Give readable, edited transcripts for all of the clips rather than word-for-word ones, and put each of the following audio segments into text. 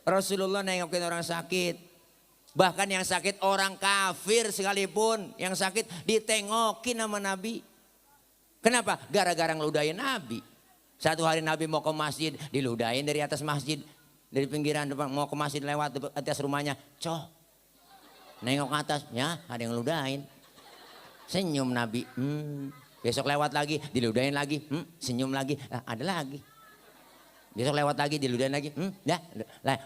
Rasulullah nengokin orang sakit. Bahkan yang sakit orang kafir sekalipun. Yang sakit ditengokin sama Nabi. Kenapa? Gara-gara ngeludahin Nabi. Satu hari Nabi mau ke masjid. Diludahin dari atas masjid. Dari pinggiran depan mau ke masjid lewat atas rumahnya. Coh. Nengok atas. Ya ada yang ngeludahin. Senyum Nabi. Besok lewat lagi. Diludahin lagi. Senyum lagi. Ada lagi. Besok lewat lagi, diludahin lagi. Ya,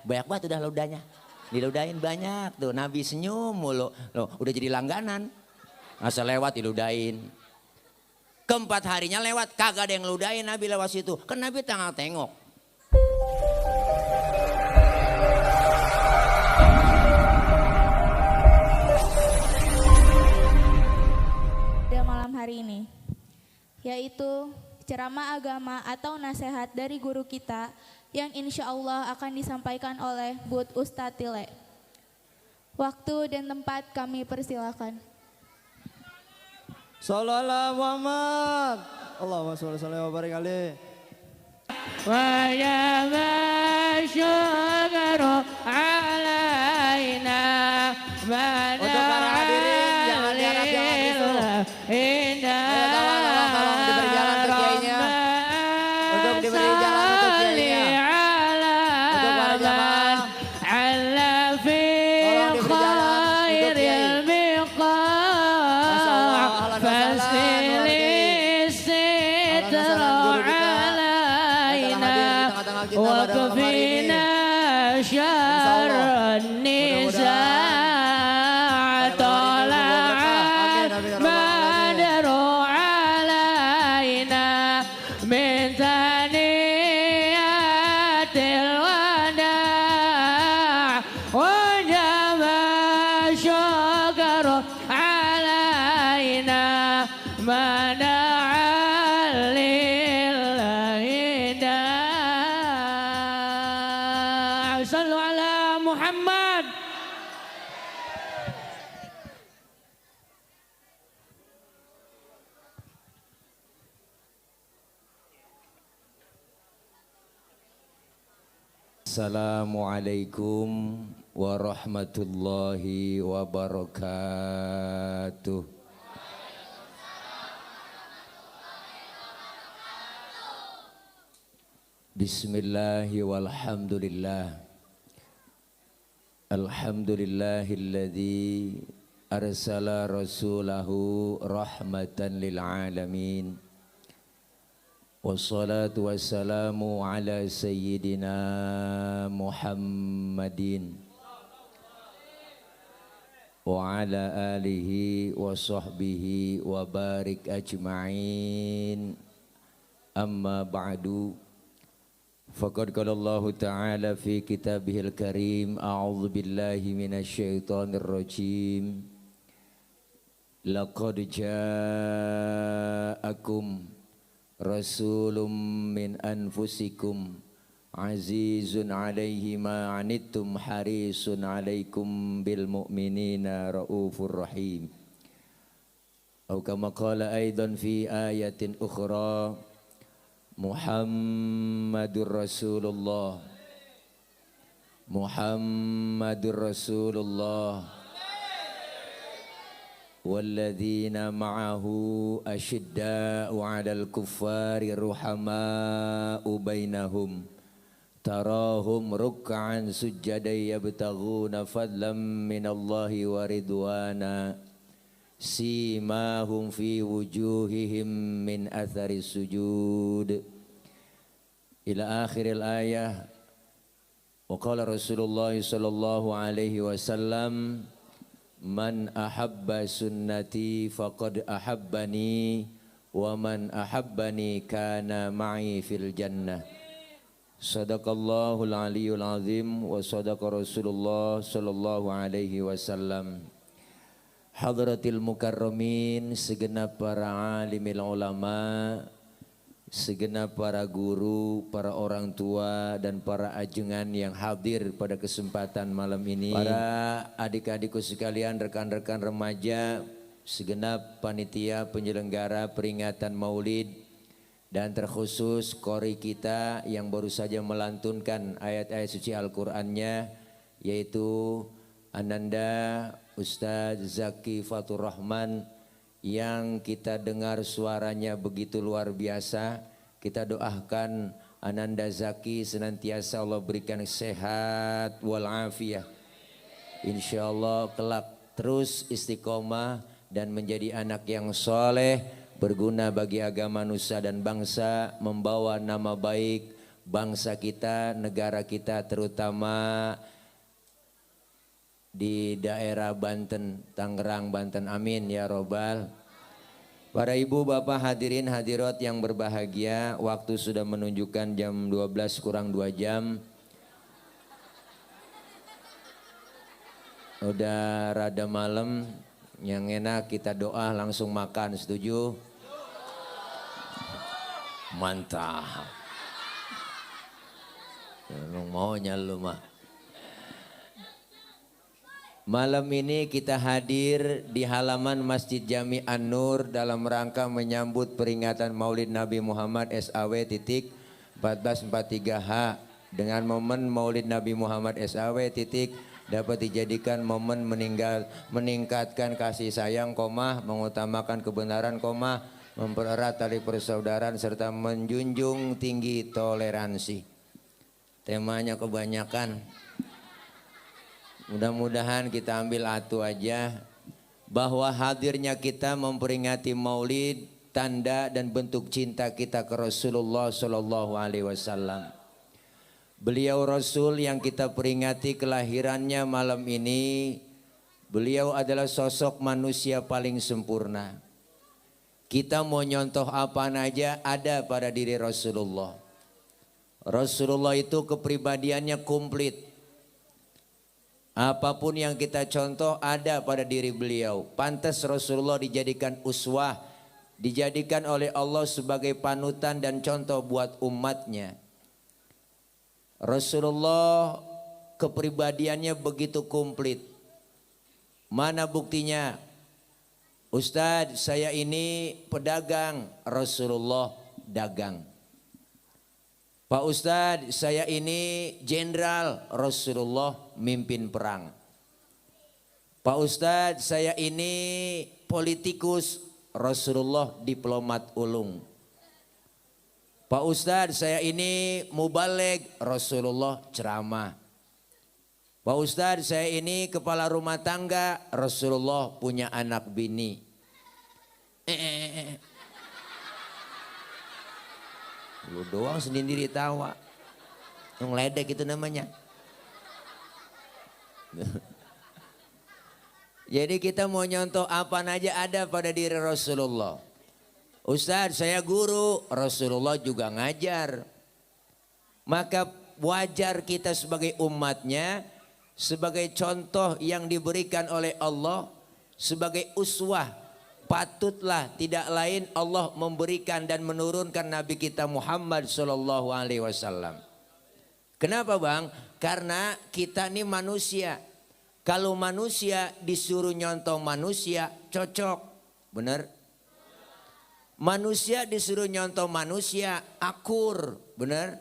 banyak banget udah ludahnya. Diludahin banyak tuh. Nabi senyum mulu. Loh, udah jadi langganan. Asal lewat diludahin. Keempat harinya lewat, kagak ada yang ludahin Nabi lewat situ. Kan Nabi tengok. Pada malam hari ini, yaitu ceramah agama atau nasihat dari guru kita yang insya Allah akan disampaikan oleh Ust Tile. Waktu dan tempat kami persilakan. Sallallahu Muhammad. Allahumma sholli wa barik alaihi. Wa ya masyukaru alaina. Untuk para hadirin jangan diharap jangan disuruh. Tolong diberi jalan untuk kiainya. Untuk diberi jalan untuk kiainya. Untuk para jamaah. Tolong diberi jalan untuk kiai. Masya Allah, ahlan wa sahlan. Wakfina syarran nisa tola'at badru alaina min taniyatil wada' wa jama syukaru alaina mana'al lillahi sallu ala Muhammad. Assalamualaikum warahmatullahi wabarakatuh. Bismillahi walhamdulillah. Alhamdulillahilladzi arsala rasulahu rahmatan lil alamin. Wassalatu wassalamu ala sayyidina Muhammadin wa ala alihi wa sahbihi wa barik ajma'in. Amma ba'du. Faqad qala Allah Ta'ala fi kitabihil karim. A'udzu billahi minasyaitonir rajim. Laqad ja'akum rasulun min anfusikum azizun 'alaihi ma 'anittum harisun 'alaikum bil mu'minina raufur rahim. Atau kama qala aidan fi ayatin ukhra. Muhammadur Rasulullah. Muhammadur Rasulullah. Walladzina ma'ahu asyidda'u 'alal kuffari ruhama'u bainahum. Tarahum ruk'an sujjadan yabtaghuna fadlan minallahi wa ridwana. Simahum fi wujuhihim min athari sujud ila akhiril ayah. Wa qala Rasulullah sallallahu alaihi wasallam, man ahabba sunnati faqad ahabbani wa man ahabbani kana ma'i fil jannah. Sadaqallahul aliyyul azim wa sadaqa Rasulullah sallallahu alaihi wasallam. Hadratil mukarramin, segenap para alimil ulama, segenap para guru, para orang tua dan para ajengan yang hadir pada kesempatan malam ini. Para adik-adikku sekalian, rekan-rekan remaja, segenap panitia penyelenggara peringatan Maulid Dan terkhusus qori kita yang baru saja melantunkan ayat-ayat suci Al-Qur'annya, yaitu Ananda Ustadz Zaki Fatur Rahman, yang kita dengar suaranya begitu luar biasa. Kita doakan Ananda Zaki senantiasa Allah berikan sehat walafiat. Insya Allah kelak terus istiqomah dan menjadi anak yang soleh, berguna bagi agama nusa dan bangsa, membawa nama baik bangsa kita, negara kita, terutama di daerah Banten, Tangerang, Banten. Amin ya robbal. Para ibu bapak hadirin hadirat yang berbahagia, waktu sudah menunjukkan jam 12 kurang 2 jam. Udah rada malam, yang enak kita doa langsung makan, setuju? Mantap. Emang maunya lu mah. Malam ini kita hadir di halaman Masjid Jami An-Nur dalam rangka menyambut peringatan Maulid Nabi Muhammad SAW.1443H dengan momen Maulid Nabi Muhammad SAW. Dapat dijadikan momen meningkatkan kasih sayang, mengutamakan kebenaran, mempererat tali persaudaraan serta menjunjung tinggi toleransi. Temanya kebanyakan. Mudah-mudahan kita ambil atu aja bahwa hadirnya kita memperingati Maulid tanda dan bentuk cinta kita ke Rasulullah Shallallahu Alaihi Wasallam. Beliau Rasul yang kita peringati kelahirannya malam ini. Beliau adalah sosok manusia paling sempurna. Kita mau nyontoh apa aja ada pada diri Rasulullah. Rasulullah itu kepribadiannya komplit. Apapun yang kita contoh ada pada diri beliau. Pantas Rasulullah dijadikan uswah, dijadikan oleh Allah sebagai panutan dan contoh buat umatnya. Rasulullah kepribadiannya begitu komplit. Mana buktinya? Ustadz, saya ini pedagang, Rasulullah dagang. Pak Ustadz, saya ini jenderal, Rasulullah mimpin perang. Pak Ustadz, saya ini politikus, Rasulullah diplomat ulung. Pak Ustadz, saya ini mubalig, Rasulullah ceramah. Pak Ustadz, saya ini kepala rumah tangga, Rasulullah punya anak bini. Lu doang sendiri tawa. Ngeledek itu namanya. Jadi kita mau nyontoh apa aja ada pada diri Rasulullah. Ustadz, saya guru, Rasulullah juga ngajar. Maka wajar kita sebagai umatnya, sebagai contoh yang diberikan oleh Allah, sebagai uswah, patutlah tidak lain Allah memberikan dan menurunkan Nabi kita Muhammad Sallallahu Alaihi Wasallam. Kenapa bang? Karena kita ini manusia. Kalau manusia disuruh nyontoh manusia cocok, benar? Manusia disuruh nyontoh manusia akur, benar?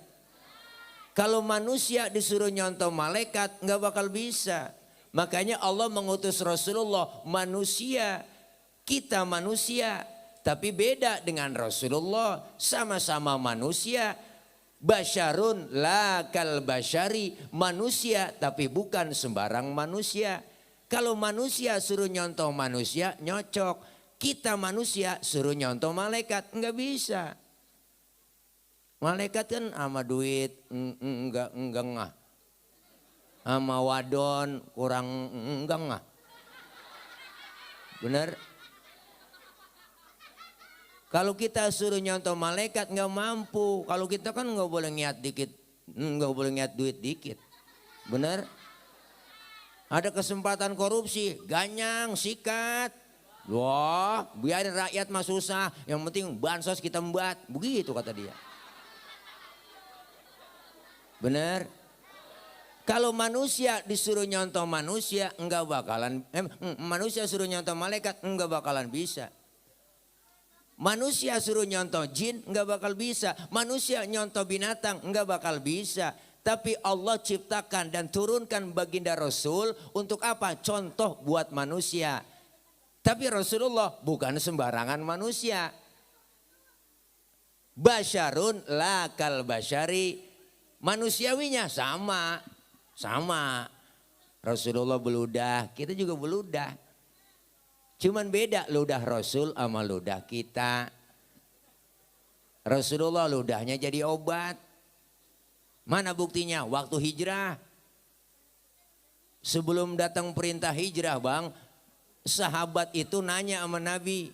Kalau manusia disuruh nyontoh malaikat nggak bakal bisa. Makanya Allah mengutus Rasulullah manusia, kita manusia, tapi beda dengan Rasulullah, sama-sama manusia. Basyarun la kal basyari, manusia tapi bukan sembarang manusia. Kalau manusia suruh nyontoh manusia nyocok. Kita manusia suruh nyontoh malaikat enggak bisa. Malaikat kan sama duit enggak ngah. Sama wadon kurang enggak ngah. Benar? Kalau kita suruh nyontoh malaikat enggak mampu. Kalau kita kan enggak boleh ngiat dikit, enggak boleh ngiat duit dikit. Benar? Ada kesempatan korupsi, ganyang, sikat. Wah, biarin rakyat mah susah, yang penting bansos kita membuat, begitu kata dia. Benar? Kalau manusia disuruh nyontoh manusia, enggak bakalan, manusia suruh nyontoh malaikat, enggak bakalan bisa. Manusia suruh nyontoh jin nggak bakal bisa. Manusia nyontoh binatang nggak bakal bisa. Tapi Allah ciptakan dan turunkan baginda Rasul untuk apa? Contoh buat manusia. Tapi Rasulullah bukan sembarangan manusia. Basyarun lakal basyari. Manusiawinya sama. Sama. Rasulullah beludah, kita juga beludah. Cuman beda ludah Rasul sama ludah kita. Rasulullah ludahnya jadi obat. Mana buktinya? Waktu hijrah. Sebelum datang perintah hijrah bang, sahabat itu nanya sama Nabi.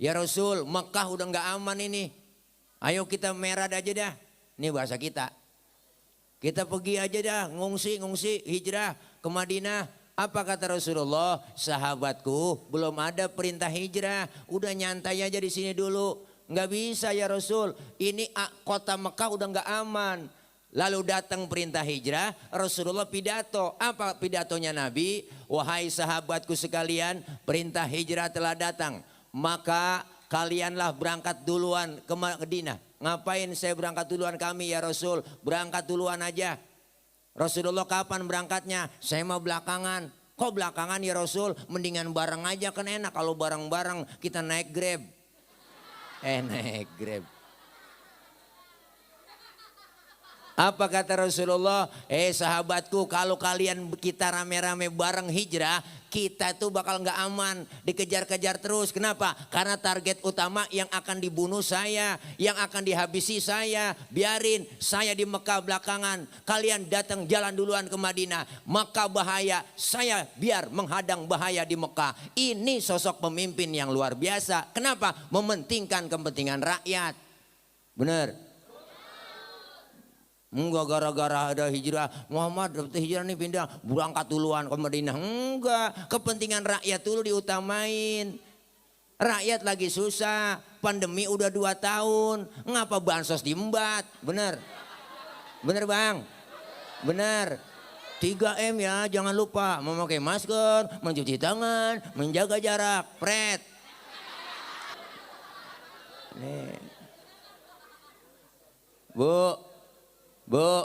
Ya Rasul, Mekah udah gak aman ini. Ayo kita merah aja dah. Ini bahasa kita. Kita pergi aja dah, ngungsi hijrah ke Madinah. Apa kata Rasulullah? Sahabatku belum ada perintah hijrah. Udah nyantai aja di sini dulu. Nggak bisa ya Rasul. Ini kota Mekah udah nggak aman. Lalu datang perintah hijrah. Rasulullah pidato. Apa pidatonya Nabi? Wahai sahabatku sekalian, perintah hijrah telah datang. Maka kalianlah berangkat duluan ke Madinah. Ngapain saya berangkat duluan kami ya Rasul? Berangkat duluan aja. Rasulullah kapan berangkatnya? Saya mau belakangan. Kok belakangan ya Rasul? Mendingan bareng aja kan enak. Kalau bareng-bareng kita naik Grab. Naik Grab. Apa kata Rasulullah? Sahabatku, kalau kalian kita rame-rame bareng hijrah, kita tuh bakal nggak aman, dikejar-kejar terus. Kenapa? Karena target utama yang akan dibunuh saya, yang akan dihabisi saya. Biarin saya di Mekah belakangan, kalian datang jalan duluan ke Madinah. Maka bahaya, saya biar menghadang bahaya di Mekah. Ini sosok pemimpin yang luar biasa. Kenapa? Mementingkan kepentingan rakyat. Benar. Enggak gara-gara ada hijrah, Muhammad dapat hijrah nih pindah, berangkat duluan ke Madinah. Enggak, kepentingan rakyat dulu diutamain. Rakyat lagi susah, pandemi udah 2 tahun, ngapa bansos diembat? Bener, bener bang, bener. 3M ya, jangan lupa memakai masker, mencuci tangan, menjaga jarak, pret. Nih. Bu,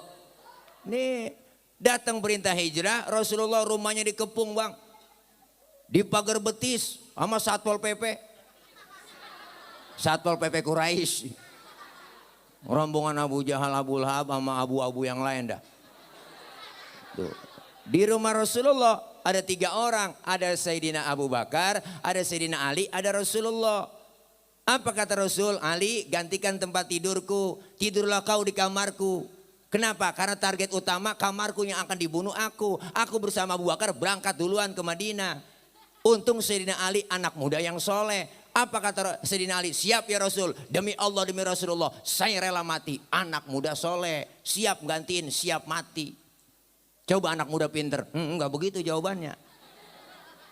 nih datang perintah hijrah, Rasulullah rumahnya dikepung bang. Di pagar betis sama Satpol PP. Satpol PP Quraisy. Rombongan Abu Jahal, Abu Lahab sama abu-abu yang lain dah. Tuh. Di rumah Rasulullah ada 3 orang. Ada Sayyidina Abu Bakar, ada Sayyidina Ali, ada Rasulullah. Apa kata Rasul? Ali, gantikan tempat tidurku. Tidurlah kau di kamarku. Kenapa? Karena target utama kamarku yang akan dibunuh aku. Aku bersama Abu Bakar berangkat duluan ke Madinah. Untung Sayyidina Ali anak muda yang soleh. Apa kata Sayyidina Ali? Siap ya Rasul. Demi Allah, demi Rasulullah. Saya rela mati. Anak muda soleh. Siap gantiin, siap mati. Coba anak muda pinter. Enggak begitu jawabannya.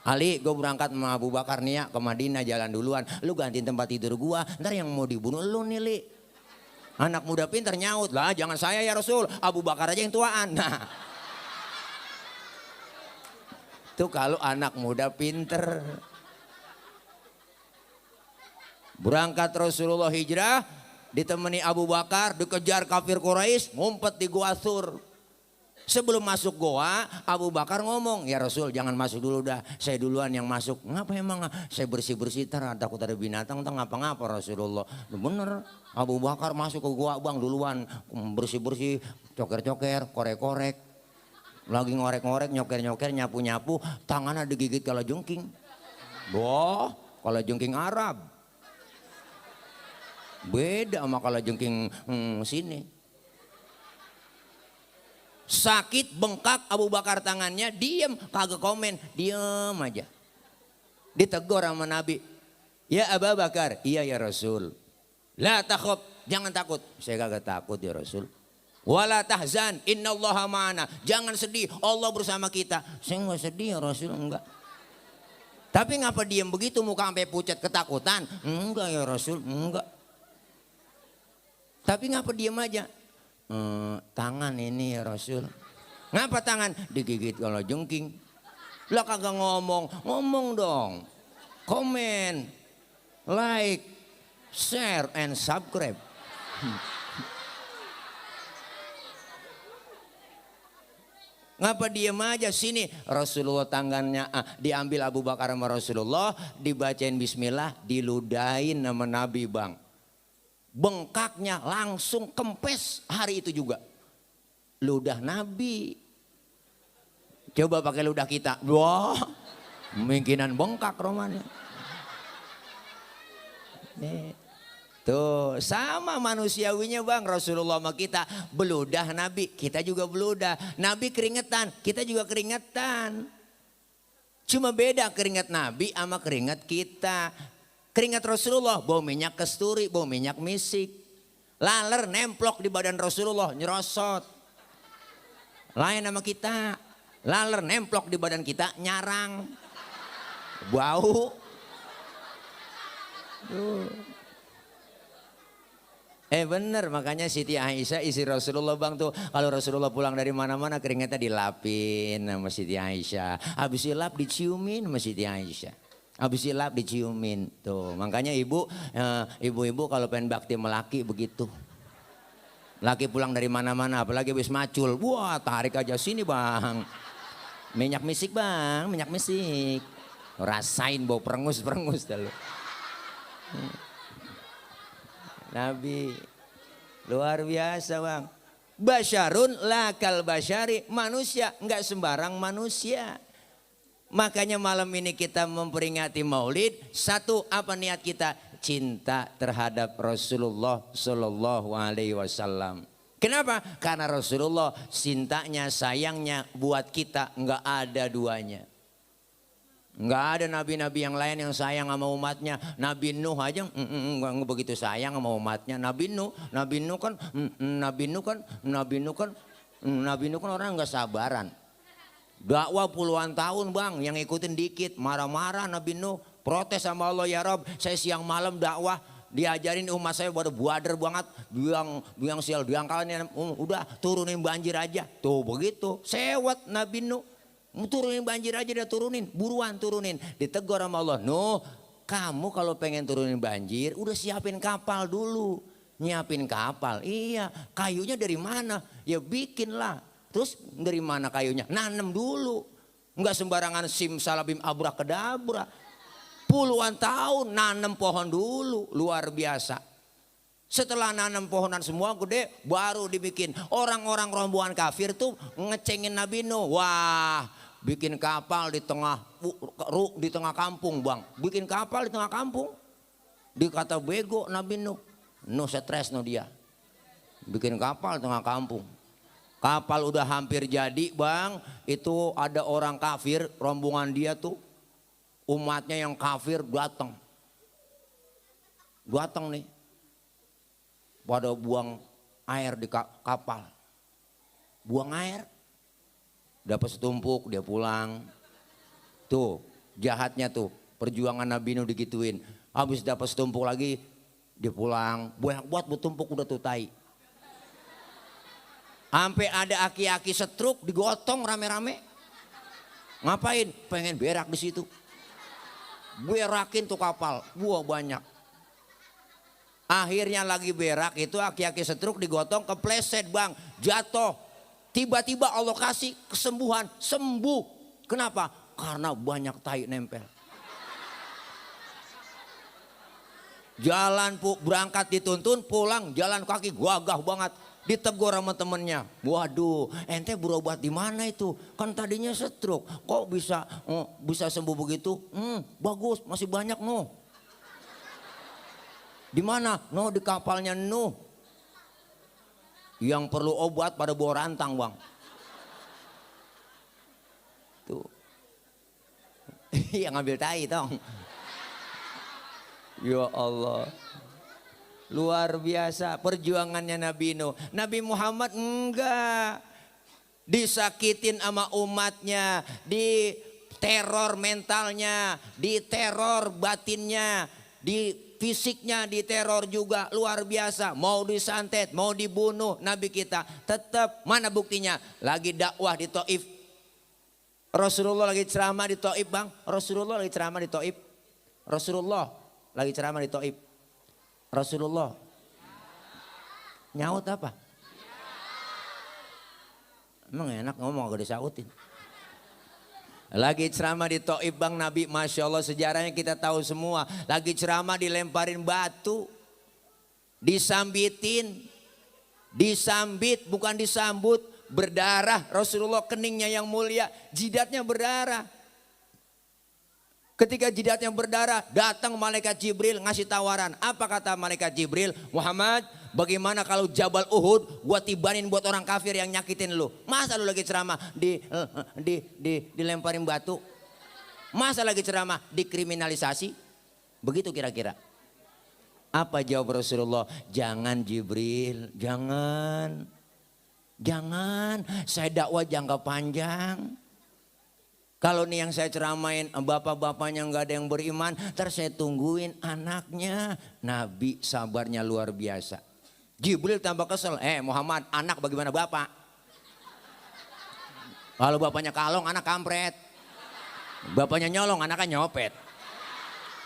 Ali, gue berangkat sama Abu Bakar nih ya ke Madinah, jalan duluan. Lu gantiin tempat tidur gua. Ntar yang mau dibunuh lu nih Li. Anak muda pintar nyaut lah, jangan saya ya Rasul, Abu Bakar aja yang tuaan. Nah, itu kalau anak muda pinter. Berangkat Rasulullah hijrah, ditemani Abu Bakar, dikejar kafir Quraisy, ngumpet di Gua Sur. Sebelum masuk goa, Abu Bakar ngomong, ya Rasul jangan masuk dulu dah, saya duluan yang masuk. Ngapa emang? Saya bersih-bersih, takut ada binatang, ngapa-ngapa Rasulullah. Bener, Abu Bakar masuk ke goa bang duluan, bersih-bersih, coker-coker, korek-korek. Lagi ngorek-ngorek, nyoker-nyoker, nyapu-nyapu, tangannya digigit kalajengking. Boh, kalajengking Arab. Beda sama kalajengking sini. Sakit, bengkak, Abu Bakar tangannya, diem, kagak komen, diem aja. Ditegur sama Nabi. Ya Abu Bakar, iya ya Rasul. La takhaf, jangan takut. Saya kagak takut ya Rasul. Wala tahzan, innallaha ma'ana. Jangan sedih, Allah bersama kita. Saya enggak sedih ya Rasul, enggak. Tapi ngapa diem begitu, muka sampai pucat ketakutan? Enggak ya Rasul, enggak. Tapi ngapa diem aja? Tangan ini ya Rasul. Ngapa tangan? Digigit kalau jengking. Lah kagak ngomong, ngomong dong. Komen, like, share and subscribe. Ngapa diem aja sini? Rasulullah tangannya diambil Abu Bakar sama Rasulullah, dibacain bismillah, diludahin nama Nabi bang. Bengkaknya langsung kempes hari itu juga. Ludah Nabi. Coba pakai ludah kita. Wah, mungkinan bengkak romanya. Tuh sama manusiawinya bang, Rasulullah sama kita beludah Nabi, kita juga beludah. Nabi keringetan, kita juga keringetan. Cuma beda keringat Nabi sama keringat kita. Keringat Rasulullah bau minyak kasturi, bau minyak misik. Laler nemplok di badan Rasulullah nyerosot. Lain sama kita, laler nemplok di badan kita nyarang. Bau. Bener, makanya Siti Aisyah istri Rasulullah bang tuh, kalau Rasulullah pulang dari mana-mana keringetnya dilapin sama Siti Aisyah. Habis dilap diciumin sama Siti Aisyah. Habis dilap diciumin tuh. Makanya ibu-ibu kalau pengen bakti melaki begitu. Laki pulang dari mana-mana apalagi habis macul, wah tarik aja sini bang. Minyak misik bang, minyak misik. Rasain bau perengus-perengus dah lu. Nabi luar biasa bang. Basyarun lakal basyari, manusia nggak sembarang manusia. Makanya malam ini kita memperingati Maulid. Satu, apa niat kita? Cinta terhadap Rasulullah Sallallahu Alaihi Wasallam. Kenapa? Karena Rasulullah cintanya sayangnya buat kita nggak ada duanya. Nggak ada nabi-nabi yang lain yang sayang sama umatnya. Nabi Nuh aja nggak begitu sayang sama umatnya. Nabi Nuh kan orang nggak sabaran. Dakwah puluhan tahun bang, yang ikutin dikit, marah-marah Nabi Nuh, protes sama Allah, ya Rob, saya siang malam dakwah, diajarin umat saya pada buader banget, biang sial diangkalnya, udah turunin banjir aja, tuh begitu, sewet Nabi Nuh. Turunin banjir aja dia turunin, buruan turunin. Ditegur sama Allah, Nuh kamu kalau pengen turunin banjir udah siapin kapal dulu. Nyiapin kapal, iya kayunya dari mana? Ya bikin lah. Terus dari mana kayunya? Nanem dulu. Enggak sembarangan simsalabim abrakadabra. Puluhan tahun nanem pohon dulu, luar biasa. Setelah nanam pohonan semua gede baru dibikin. Orang-orang rombongan kafir tuh ngecengin Nabi Nuh. Wah, bikin kapal di tengah kampung bang. Bikin kapal di tengah kampung. Dikata bego Nabi Nuh. Nuh stres no dia. Bikin kapal di tengah kampung. Kapal udah hampir jadi bang. Itu ada orang kafir rombongan dia tuh. Umatnya yang kafir datang. Datang nih. Pada buang air di kapal. Buang air. Dapat setumpuk dia pulang. Tuh jahatnya tuh. Perjuangan Nabi Nuh digituin. Habis dapat setumpuk lagi dia pulang. Banyak buat bertumpuk udah tuh tai. Sampai ada aki-aki setruk digotong rame-rame. Ngapain? Pengen berak di situ. Berakin tuh kapal. Wah banyak. Akhirnya lagi berak itu aki-aki setruk digotong kepleset bang. Jatuh. Tiba-tiba Allah kasih kesembuhan. Sembuh. Kenapa? Karena banyak tai nempel. Jalan berangkat dituntun pulang jalan kaki gagah banget. Ditegur sama temennya. Waduh ente berobat di mana itu? Kan tadinya setruk. Kok bisa sembuh begitu? Bagus masih banyak no. Di mana? No di kapalnya Nuh. Yang perlu obat pada bawa rantang bang. Tuh. Yang ngambil tai tong. Ya Allah. Luar biasa perjuangannya Nabi Nuh. Nabi Muhammad enggak. Disakitin sama umatnya. Diteror mentalnya. Diteror batinnya. Di fisiknya diteror juga luar biasa. Mau disantet, mau dibunuh Nabi kita. Tetap mana buktinya? Lagi dakwah di Taif. Rasulullah lagi ceramah di Taif bang. Rasulullah lagi ceramah di Taif. Rasulullah. Nyaut apa? Emang enak ngomong gak disautin. Lagi ceramah di Taif Bang Nabi, Masya Allah sejarahnya kita tahu semua. Lagi ceramah dilemparin batu, disambitin, disambit bukan disambut, berdarah. Rasulullah keningnya yang mulia, jidatnya berdarah. Ketika jidatnya berdarah, datang malaikat Jibril ngasih tawaran. Apa kata malaikat Jibril? Muhammad, bagaimana kalau Jabal Uhud gua tibanin buat orang kafir yang nyakitin lu? Masa lu lagi ceramah dilemparin batu? Masa lagi ceramah dikriminalisasi? Begitu kira-kira. Apa jawab Rasulullah? Jangan Jibril, jangan. Jangan, saya dakwah jangka panjang. Kalau nih yang saya ceramain bapak-bapaknya nggak ada yang beriman, ntar saya tungguin anaknya. Nabi sabarnya luar biasa. Jibril tambah kesel, Muhammad anak bagaimana bapak? Kalau bapaknya kalong anak kampret. Bapaknya nyolong anaknya nyopet.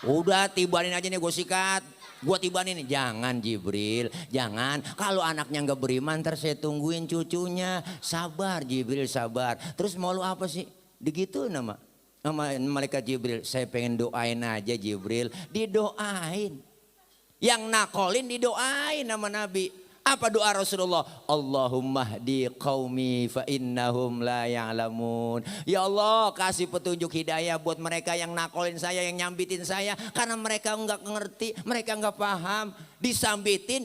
Udah tibanin aja nih gue sikat. Gue tibanin nih, jangan Jibril, jangan. Kalau anaknya nggak beriman ntar saya tungguin cucunya. Sabar Jibril, sabar. Terus mau lu apa sih? Digituin sama malaikat Jibril. Saya pengen doain aja Jibril. Didoain. Yang nakolin didoain sama Nabi. Apa doa Rasulullah? Allahumma hdi qaumi fa innahum la ya'lamun. Ya Allah kasih petunjuk hidayah buat mereka yang nakolin saya, yang nyambitin saya. Karena mereka nggak ngerti, mereka nggak paham. Disambitin,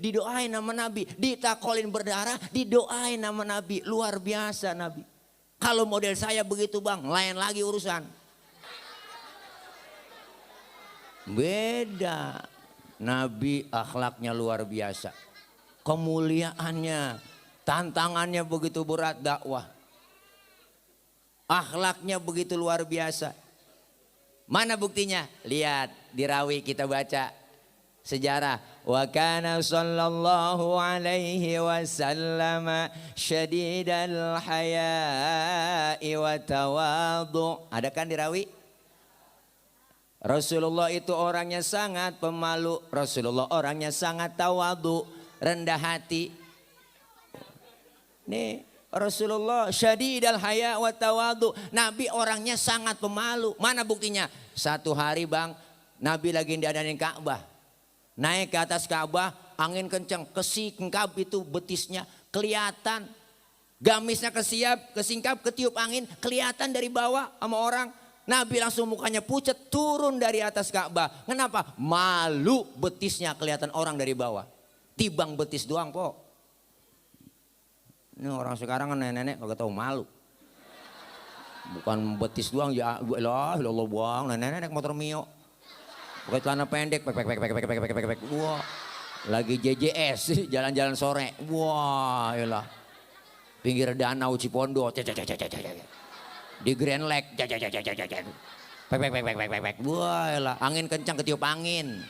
didoain sama Nabi. Ditakolin berdarah, didoain sama Nabi. Luar biasa Nabi. Kalau model saya begitu bang, lain lagi urusan. Beda. Nabi akhlaknya luar biasa. Kemuliaannya, tantangannya begitu berat dakwah. Akhlaknya begitu luar biasa. Mana buktinya? Lihat di Rawi kita baca sejarah. Wa kana sallallahu alaihi wasallam syadidal haya'i wa tawadhu. Ada kan di Rawi? Rasulullah itu orangnya sangat pemalu. Rasulullah orangnya sangat tawadhu, rendah hati. Nih Rasulullah syadidal haya wa tawadhu. Nabi orangnya sangat pemalu. Mana buktinya? Satu hari bang, Nabi lagi diadain Ka'bah. Naik ke atas Ka'bah, angin kencang, kesingkap itu betisnya kelihatan. Gamisnya kesingkap, ketiup angin, kelihatan dari bawah sama orang. Nabi langsung mukanya pucat, turun dari atas Ka'bah. Kenapa? Malu betisnya kelihatan orang dari bawah. Tibang betis doang po. Ini orang sekarang kan nenek-nenek kagak tahu malu. Bukan betis doang, ya Allah buang. Nenek-nenek motor Mio. Pakai celana pendek, pek. Wah, lagi JJS, jalan-jalan sore. Wah, yalah. Pinggir danau Cipondoh, di Grand Lake, pek. Wah, yalah. Angin kencang ketiup angin.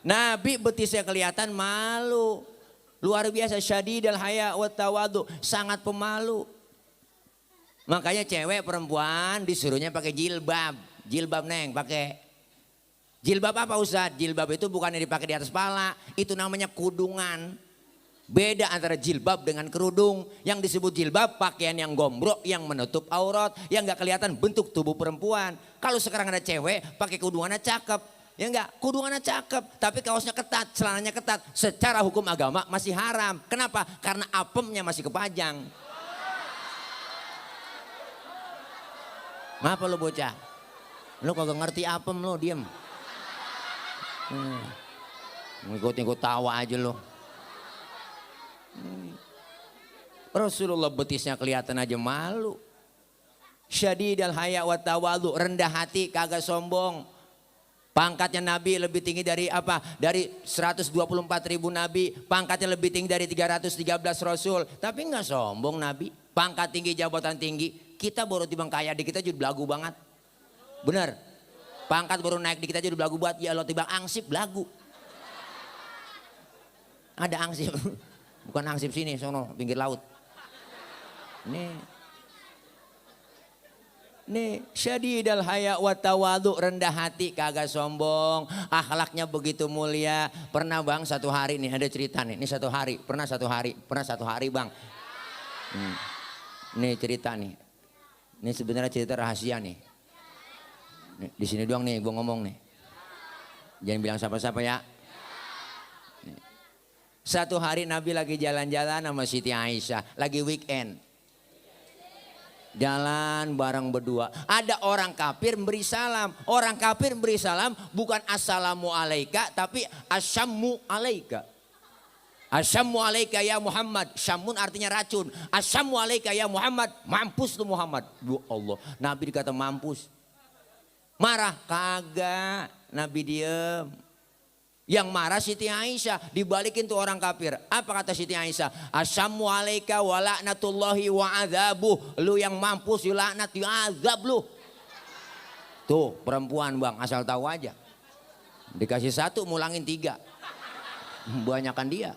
Nabi betisnya kelihatan malu. Luar biasa, syadidal haya wa tawadhu, sangat pemalu. Makanya cewek perempuan disuruhnya pakai jilbab. Jilbab neng pakai. Jilbab apa Ustadz? Jilbab itu bukan yang dipakai di atas kepala. Itu namanya kudungan. Beda antara jilbab dengan kerudung. Yang disebut jilbab pakaian yang gombrok, yang menutup aurat, yang gak kelihatan bentuk tubuh perempuan. Kalau sekarang ada cewek pakai kudungannya cakep. Ya enggak, kudungannya cakep. Tapi kaosnya ketat, celananya ketat. Secara hukum agama masih haram. Kenapa? Karena apemnya masih kepajang. Ngapa lu bocah? Lu kagak ngerti apem lu, diem. Ngikut-ngikut tawa aja lu. Rasulullah betisnya kelihatan aja malu. Syadidal haya wa tawadhu, rendah hati, kagak sombong. Pangkatnya Nabi lebih tinggi dari apa? Dari 124.000 Nabi. Pangkatnya lebih tinggi dari 313 Rasul. Tapi enggak sombong Nabi. Pangkat tinggi, jabatan tinggi. Kita baru timbang kaya di kita jadi belagu banget. Bener. Pangkat baru naik di kita jadi belagu buat. Ya Allah timbang angsip belagu. Ada angsip. Bukan angsip sini, sono pinggir laut. Ini. Nih, syadidal haya wa tawadu, rendah hati, kagak sombong, akhlaknya begitu mulia. Pernah bang satu hari nih ada cerita nih, ini pernah satu hari bang. Nih cerita nih, ini sebenarnya cerita rahasia nih. Nih, di sini doang nih gue ngomong nih, jangan bilang siapa-siapa ya. Nih. Satu hari Nabi lagi jalan-jalan sama Siti Aisyah, lagi weekend. Jalan bareng berdua. Ada orang kafir beri salam. Orang kafir beri salam bukan assalamu alaika tapi asyammu alaika. Asyammu alaika ya Muhammad. Syamun artinya racun. Asyammu alaika ya Muhammad. Mampus lu Muhammad. Ya Allah. Nabi dikata mampus. Marah? Kagak. Nabi diem. Yang marah Siti Aisyah, dibalikin tuh orang kafir. Apa kata Siti Aisyah? Asyammu alaika wa la'natullahi wa azabuh. Lu yang mampus, yu laknat, yu azab lu. Tuh perempuan bang, asal tahu aja. Dikasih satu, mulangin 3. Banyakan dia.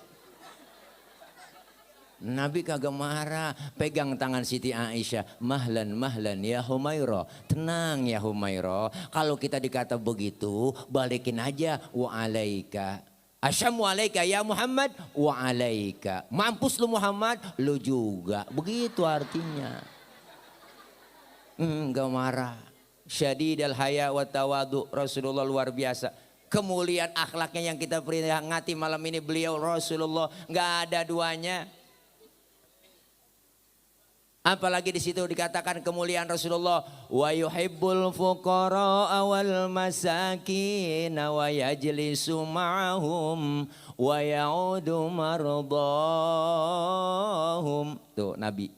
Nabi kagak marah, pegang tangan Siti Aisyah. Mahlan mahlan ya Humairah. Tenang ya Humairah. Kalau kita dikata begitu, balikin aja wa alaika. Asyamu alaika ya Muhammad wa alaika. Mampus lu Muhammad, lu juga. Begitu artinya. Enggak marah. Syadidal haya wa tawadu. Rasulullah luar biasa. Kemuliaan akhlaknya yang kita peringati malam ini beliau Rasulullah. Enggak ada duanya. Apalagi di situ dikatakan kemuliaan Rasulullah, wa yuhibbul fuqara wal masakin wa yajlisu ma'ahum wa ya'udu mardahum. Tuh Nabi.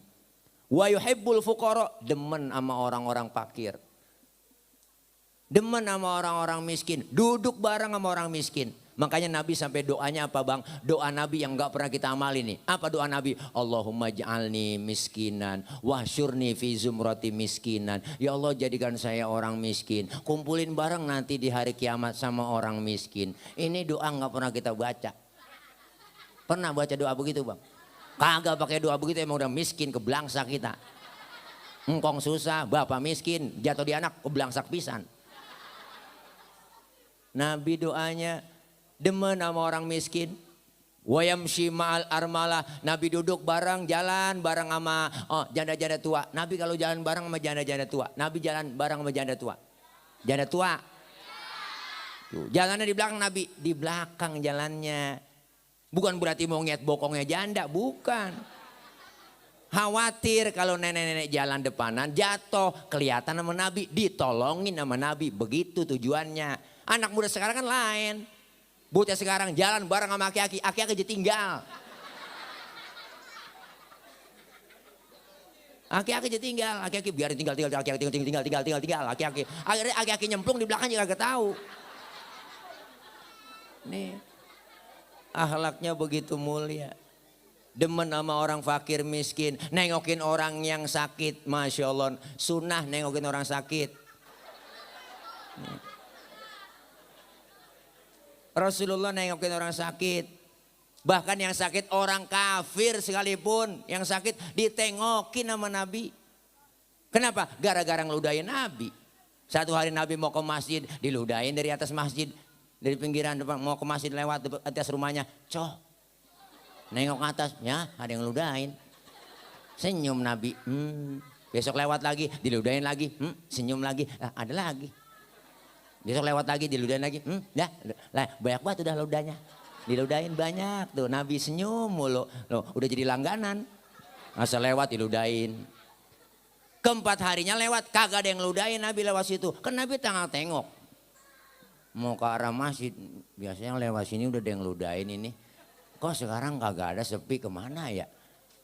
Wa yuhibbul fuqara, demen sama orang-orang fakir. Demen sama orang-orang miskin, duduk bareng sama orang miskin. Makanya Nabi sampai doanya apa bang? Doa Nabi yang gak pernah kita amalin nih. Apa doa Nabi? Allahumma ja'alni miskinan wahsyurni fi zumrati miskinan. Ya Allah jadikan saya orang miskin. Kumpulin bareng nanti di hari kiamat sama orang miskin. Ini doa gak pernah kita baca. Pernah baca doa begitu bang? Kagak pakai doa begitu, emang udah miskin keblangsak kita. Engkong susah, bapak miskin, jatuh di anak keblangsak pisan. Nabi doanya demen sama orang miskin. Wayamshi ma'al armalah. Nabi duduk bareng, jalan bareng sama janda-janda tua. Nabi kalau jalan bareng sama janda-janda tua. Nabi jalan bareng sama janda tua. Janda tua. Tuh, jalannya di belakang Nabi. Di belakang jalannya. Bukan berarti mau ngeliat bokongnya janda. Bukan. Khawatir kalau nenek-nenek jalan depanan jatuh. Kelihatan sama Nabi. Ditolongin sama Nabi. Begitu tujuannya. Anak muda sekarang kan lain. Bocah sekarang jalan bareng sama aki-aki, aki-aki aja tinggal. Aki-aki aja tinggal, aki-aki biarin tinggal, aki-aki tinggal, aki-aki. Akhirnya aki-aki nyemplung di belakang juga gak tahu. Nih, akhlaknya begitu mulia. Demen sama orang fakir miskin, nengokin orang yang sakit, Masya Allah. Sunnah nengokin orang sakit. Nih. Rasulullah nengokin orang sakit. Bahkan yang sakit orang kafir sekalipun. Yang sakit ditengokin sama Nabi. Kenapa? Gara-gara ngeludahin Nabi. Satu hari Nabi mau ke masjid. Diludahin dari atas masjid. Dari pinggiran depan mau ke masjid lewat atas rumahnya. Coh. Nengok atas. Ya ada yang ngeludahin. Senyum Nabi. Besok lewat lagi. Diludahin lagi. Senyum lagi. Ada lagi. Besok lewat lagi, diludahin lagi. Lah, banyak banget udah ludahnya. Diludahin banyak tuh, Nabi senyum mulu. Loh, udah jadi langganan. Asal lewat diludahin. Keempat harinya lewat, kagak ada yang ludahin Nabi lewat situ. Kan Nabi tengok. Mau ke arah masjid, biasanya lewat sini udah ada yang ludahin ini. Kok sekarang kagak ada, sepi, kemana ya?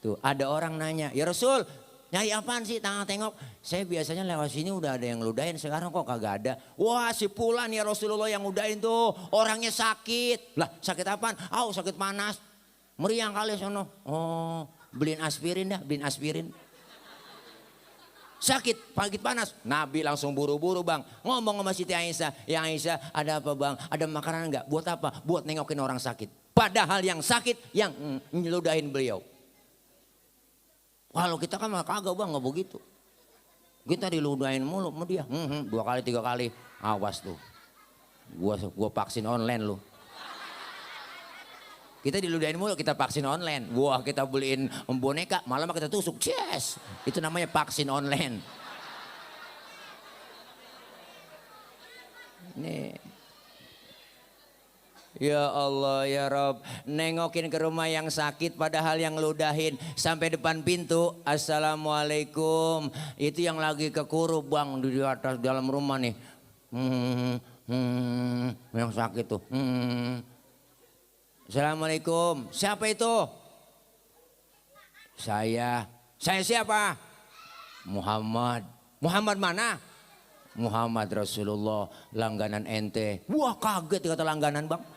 Tuh, ada orang nanya, ya Rasul, nyari apaan sih tengok? Saya biasanya lewat sini udah ada yang ludahin, sekarang kok kagak ada. Wah si Fulan ya Rasulullah yang ludahin tuh, orangnya sakit. Lah sakit apaan? Sakit panas. Meriang kali sono. Oh beliin aspirin dah, beliin aspirin. Sakit, pagi panas. Nabi langsung buru-buru bang. Ngomong sama Siti Aisyah. Ya Aisyah ada apa bang? Ada makanan enggak? Buat apa? Buat nengokin orang sakit. Padahal yang sakit yang nyeludahin beliau. Kalau kita kan kagak bang, nggak begitu. Kita diludahin mulu sama dia. 2 kali 3 kali. Awas tuh. Gua vaksin online lu. Kita diludahin mulu, kita vaksin online. Wah, kita beliin boneka, malam kita tusuk. Yes. Itu namanya vaksin online. Nih. Ya Allah ya Rob, nengokin ke rumah yang sakit padahal yang ngeludahin sampai depan pintu. Assalamualaikum. Itu yang lagi kekurup bang di atas dalam rumah nih. Yang sakit tuh. Assalamualaikum. Siapa itu? Saya. Saya siapa? Muhammad. Muhammad mana? Muhammad Rasulullah, langganan ente. Wah kaget kata langganan bang.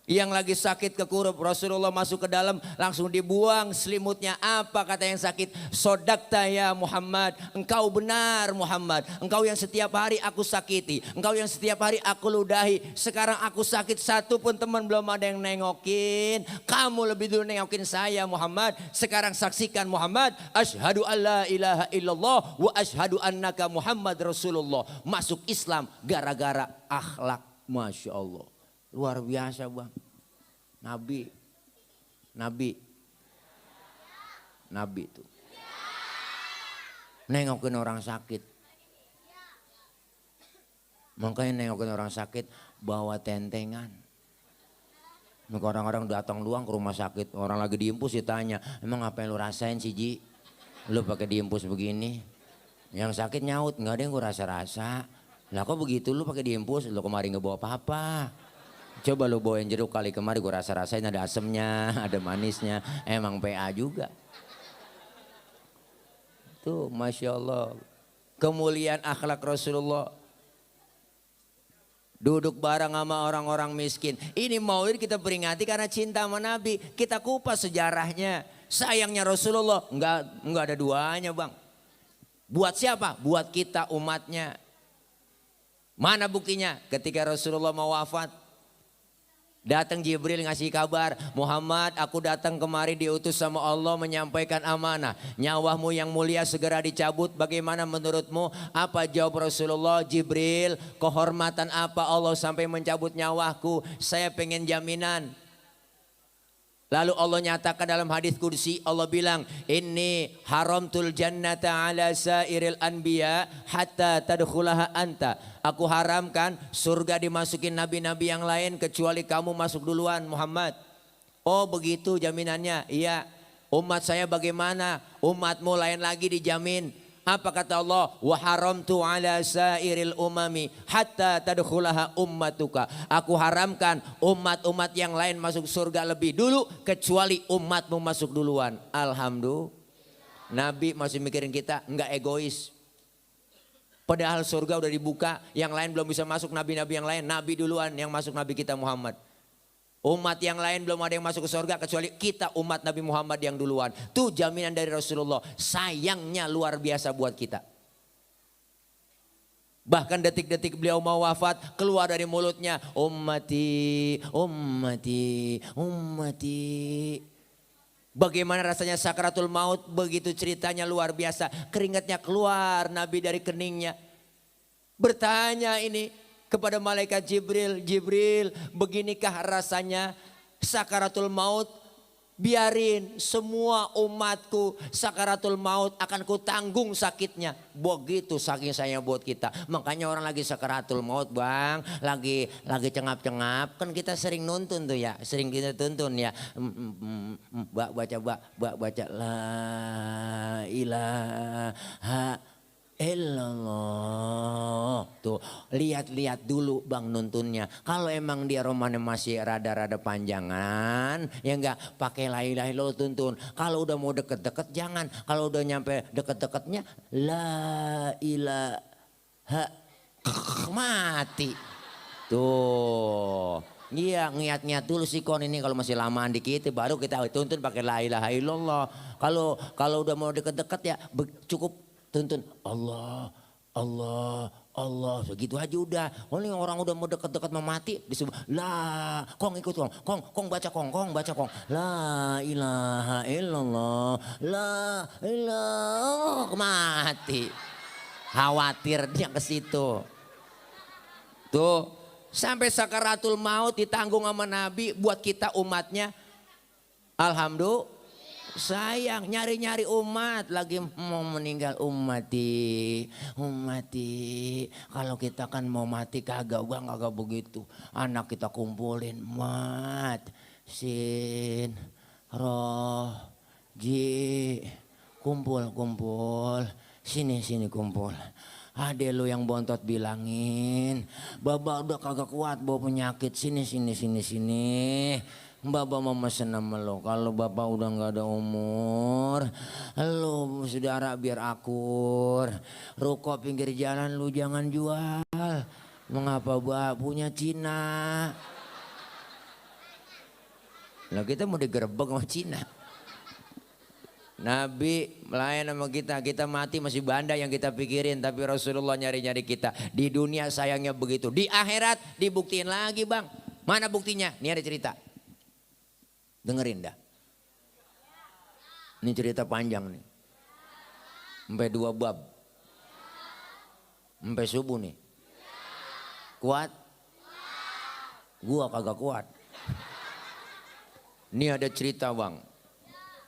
Yang lagi sakit kekurup, Rasulullah masuk ke dalam, langsung dibuang selimutnya. Apa kata yang sakit? Sodakta ya Muhammad, engkau benar Muhammad. Engkau yang setiap hari aku sakiti, engkau yang setiap hari aku ludahi. Sekarang aku sakit, satu pun teman belum ada yang nengokin. Kamu lebih dulu nengokin saya Muhammad. Sekarang saksikan Muhammad, asyhadu alla ilaha illallah wa asyhadu annaka Muhammad Rasulullah. Masuk Islam gara-gara akhlak, Masya Allah. Luar biasa bang. Nabi itu. Nengokin orang sakit. Makanya nengokin orang sakit bawa tentengan. Orang-orang datang doang ke rumah sakit. Orang lagi diimpus ditanya, emang apa yang lu rasain sih Ji? Lu pakai diimpus begini. Yang sakit nyaut, nggak ada yang gue rasa-rasa. Lah kok begitu lu pakai diimpus? Lu kemarin nggak bawa apa-apa. Coba lu bawain jeruk kali kemarin gue rasa-rasain ada asemnya, ada manisnya. Emang PA juga. Tuh Masya Allah. Kemuliaan akhlak Rasulullah. Duduk bareng sama orang-orang miskin. Ini Maulid kita peringati karena cinta sama Nabi. Kita kupas sejarahnya. Sayangnya Rasulullah enggak ada duanya bang. Buat siapa? Buat kita umatnya. Mana buktinya? Ketika Rasulullah mau wafat. Datang Jibril ngasih kabar, Muhammad aku datang kemari diutus sama Allah menyampaikan amanah. Nyawamu yang mulia segera dicabut, bagaimana menurutmu? Apa jawab Rasulullah? Jibril, kehormatan apa Allah sampai mencabut nyawaku? Saya pengen jaminan. Lalu Allah nyatakan dalam hadis qudsi, Allah bilang, "Inni haramtul jannata ala sairil anbiya hatta tadkhulaha anta." Aku haramkan surga dimasukin nabi-nabi yang lain kecuali kamu masuk duluan Muhammad. Oh begitu jaminannya? Iya. Umat saya bagaimana? Umatmu lain lagi dijamin. Apa kata Allah? Wa haramtu ala sairil umami hatta tadkhulaha ummatuka. Aku haramkan umat-umat yang lain masuk surga lebih dulu kecuali umatmu masuk duluan. Alhamdulillah. Nabi masih mikirin kita, enggak egois. Padahal surga udah dibuka, yang lain belum bisa masuk, nabi-nabi yang lain, nabi duluan yang masuk, nabi kita Muhammad. Umat yang lain belum ada yang masuk ke surga kecuali kita umat Nabi Muhammad yang duluan. Tuh jaminan dari Rasulullah. Sayangnya luar biasa buat kita. Bahkan detik-detik beliau mau wafat keluar dari mulutnya. Ummati, ummati, ummati. Bagaimana rasanya sakaratul maut, begitu ceritanya luar biasa. Keringatnya keluar Nabi dari keningnya. Bertanya ini kepada malaikat Jibril, Jibril beginikah rasanya sakaratul maut? Biarin semua umatku sakaratul maut akan kutanggung sakitnya. Begitu saking sayang buat kita. Makanya orang lagi sakaratul maut bang, lagi cengap-cengap. Kan kita sering nuntun tuh ya, sering kita tuntun ya. Baca la ilaha illallah. Tuh lihat-lihat dulu bang nuntunnya. Kalau emang dia romannya masih rada-rada panjangan, ya enggak pakai la ilaha illallah tuntun. Kalau udah mau deket-deket jangan. Kalau udah nyampe deket-deketnya la ilaha mati. Tuh. Iya niat-niat dulu sih kon ini kalau masih lamaan dikit baru kita tuntun pakai la ilaha illallah. Kalau udah mau deket-deket ya cukup tuntun Allah, Allah, Allah, segitu aja udah. Oh ini orang udah mau deket-deket mau mati. Disebut, lah, kong ikut kong. Kong baca kong, baca kong. La ilaha illallah, la ilaha, mati. Khawatir dia ke situ. Tuh, sampai sakaratul maut ditanggung sama Nabi buat kita umatnya. Alhamdulillah. Sayang nyari-nyari umat lagi mau meninggal umati kalau kita kan mau mati kagak begitu, anak kita kumpulin mat sin roh ji kumpul sini kumpul. Ade lu yang bontot bilangin baba udah kagak kuat bawa penyakit sini. Bapak mau mesen sama lo, kalau bapak udah gak ada umur, lo saudara biar akur, rokok pinggir jalan lu jangan jual, mengapa bapak punya Cina? Lah kita mau digerebek sama Cina. Nabi melayan sama kita mati masih banda yang kita pikirin, tapi Rasulullah nyari-nyari kita. Di dunia sayangnya begitu, di akhirat dibuktiin lagi bang. Mana buktinya? Ini ada cerita. Dengerin dah. Ini cerita panjang nih. Sampai 2 bab. Sampai subuh nih. Kuat? Gua kagak kuat. Ini ada cerita bang.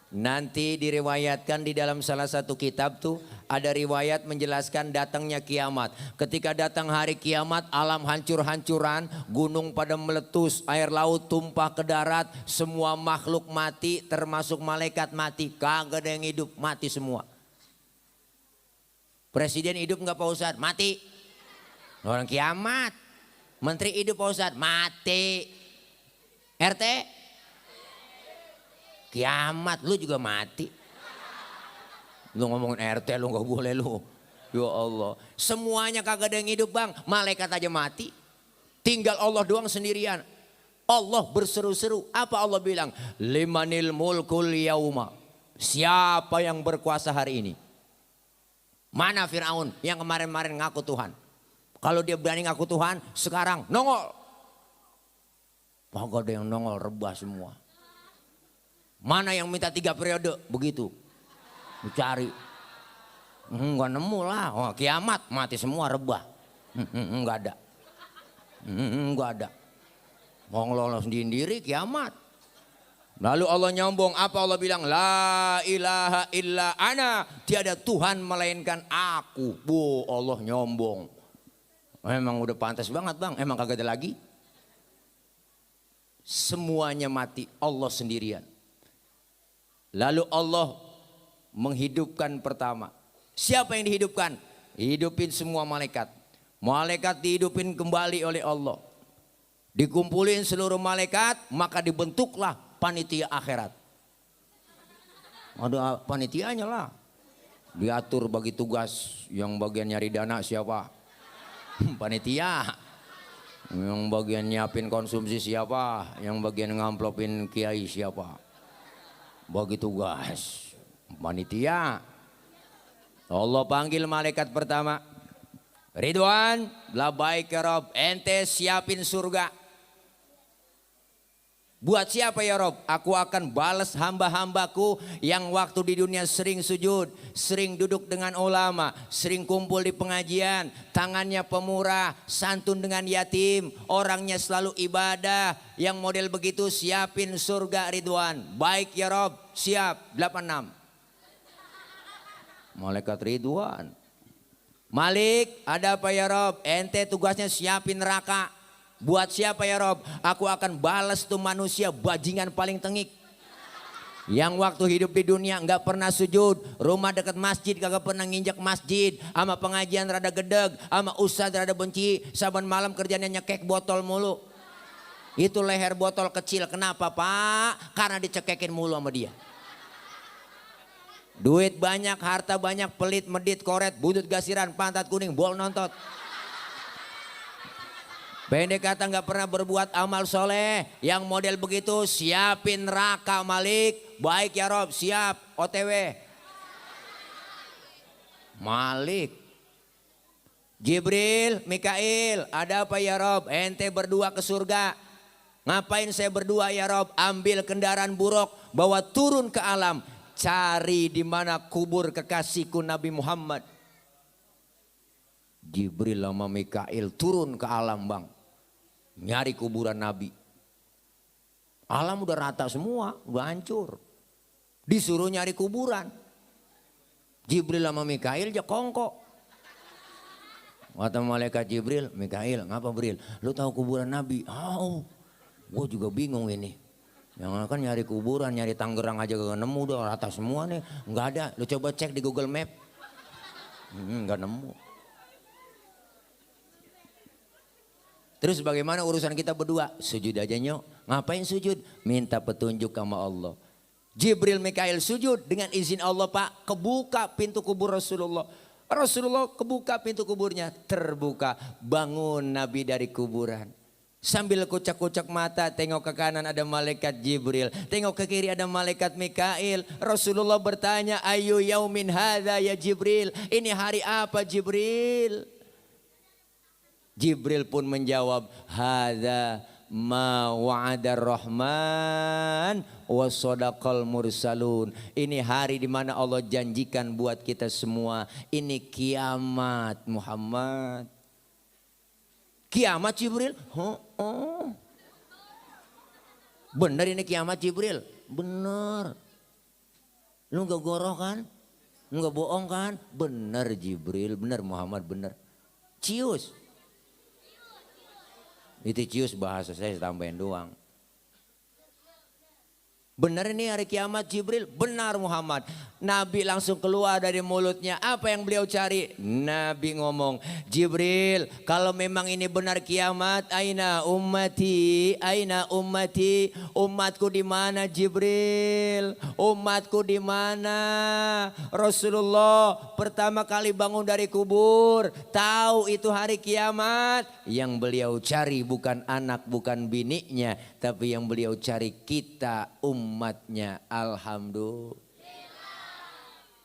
Nanti diriwayatkan di dalam salah satu kitab tuh ada riwayat menjelaskan datangnya kiamat. Ketika datang hari kiamat, alam hancur-hancuran, gunung pada meletus, air laut tumpah ke darat, semua makhluk mati termasuk malaikat mati, kagak ada yang hidup, mati semua. Presiden hidup nggak Pak Ustadz? Mati. Orang kiamat. Menteri hidup Pak Ustadz? Mati. RT? Kiamat, lu juga mati. Lu ngomongin RT lu gak boleh lu. Ya Allah. Semuanya kagak ada yang hidup bang. Malaikat aja mati. Tinggal Allah doang sendirian. Allah berseru-seru. Apa Allah bilang? Limanil mulkul yauma. Siapa yang berkuasa hari ini? Mana Fir'aun yang kemarin-kemarin ngaku Tuhan? Kalau dia berani ngaku Tuhan, sekarang nongol. Kagak ada yang nongol, rebah semua. Mana yang minta 3 periode? Begitu. Dicari. Enggak nemu lah. Oh, kiamat mati semua rebah. Enggak ada. Enggak ada. Mau ngelolos sendiri kiamat. Lalu Allah nyombong. Apa Allah bilang? La ilaha illa ana. Tiada Tuhan melainkan aku. Bu, Allah nyombong. Emang udah pantas banget bang. Emang kagak ada lagi. Semuanya mati. Allah sendirian. Lalu Allah menghidupkan pertama. Siapa yang dihidupkan? Hidupin semua malaikat. Malaikat dihidupin kembali oleh Allah. Dikumpulin seluruh malaikat, maka dibentuklah panitia akhirat. Ada panitianya lah. Diatur bagi tugas, yang bagian nyari dana siapa? Panitia. Yang bagian nyiapin konsumsi siapa? Yang bagian ngamplopin kiai siapa? Bagi tugas panitia. Allah panggil malaikat pertama. Ridwan, labaik ya Rob, ente siapin surga. Buat siapa ya Rob? Aku akan balas hamba-hambaku yang waktu di dunia sering sujud, sering duduk dengan ulama, sering kumpul di pengajian, tangannya pemurah, santun dengan yatim, orangnya selalu ibadah. Yang model begitu siapin surga Ridwan. Baik ya Rob, siap. 86. Malaikat Ridwan. Malik, ada apa ya Rob? Ente tugasnya siapin neraka. Buat siapa ya Rob? Aku akan balas tuh manusia bajingan paling tengik. Yang waktu hidup di dunia nggak pernah sujud, rumah dekat masjid kagak pernah nginjak masjid, sama pengajian rada gedeg, sama ustadz rada benci, saban malam kerjanya nyekek botol mulu. Itu leher botol kecil, kenapa Pak? Karena dicekekin mulu sama dia. Duit banyak, harta banyak, pelit, medit, koret, butut gasiran, pantat kuning, bol nontot. Pendek kata nggak pernah berbuat amal soleh. Yang model begitu siapin neraka Malik. Baik ya Rob, siap. OTW. Malik. Jibril, Mikail, ada apa ya Rob? Ente berdua ke surga. Ngapain saya berdua ya Rob? Ambil kendaraan buruk, bawa turun ke alam. Cari di mana kubur kekasihku Nabi Muhammad. Jibril sama Mikail turun ke alam bang. Nyari kuburan Nabi. Alam udah rata semua, udah hancur. Disuruh nyari kuburan. Jibril sama Mikail aja kongkok. Kata malaikat Jibril, Mikail, ngapa Bril? Lu tahu kuburan Nabi? Oh, gue juga bingung ini. Yang kan nyari kuburan, nyari Tangerang aja gak nemu, udah rata semua nih. Nggak ada, lu coba cek di Google Map. Nggak nemu. Terus bagaimana urusan kita berdua? Sujud aja nyok. Ngapain sujud? Minta petunjuk sama Allah. Jibril, Mikail sujud dengan izin Allah Pak. Kebuka pintu kubur Rasulullah. Rasulullah kebuka pintu kuburnya, terbuka, bangun Nabi dari kuburan. Sambil kucak-kucak mata, tengok ke kanan ada malaikat Jibril, tengok ke kiri ada malaikat Mikail. Rasulullah bertanya, ayu yaumin hadza ya Jibril, ini hari apa Jibril? Jibril pun menjawab, hadza ma wa'adar rahman wa sadaqal mursalun. Ini hari di mana Allah janjikan buat kita semua. Ini kiamat Muhammad. Kiamat Jibril? Oh. Benar ini kiamat Jibril? Benar. Lu gak goroh kan? Lu gak bohong kan? Benar Jibril, benar Muhammad, benar. Cius. Itu cius bahasa saya tambahin doang. Benar ini hari kiamat Jibril? Benar Muhammad. Nabi langsung keluar dari mulutnya. Apa yang beliau cari? Nabi ngomong, Jibril kalau memang ini benar kiamat, aina ummati, aina ummati. Umatku di mana Jibril? Umatku di mana? Rasulullah pertama kali bangun dari kubur. Tahu itu hari kiamat. Yang beliau cari bukan anak, bukan biniknya. Tapi yang beliau cari kita umatnya. Alhamdulillah.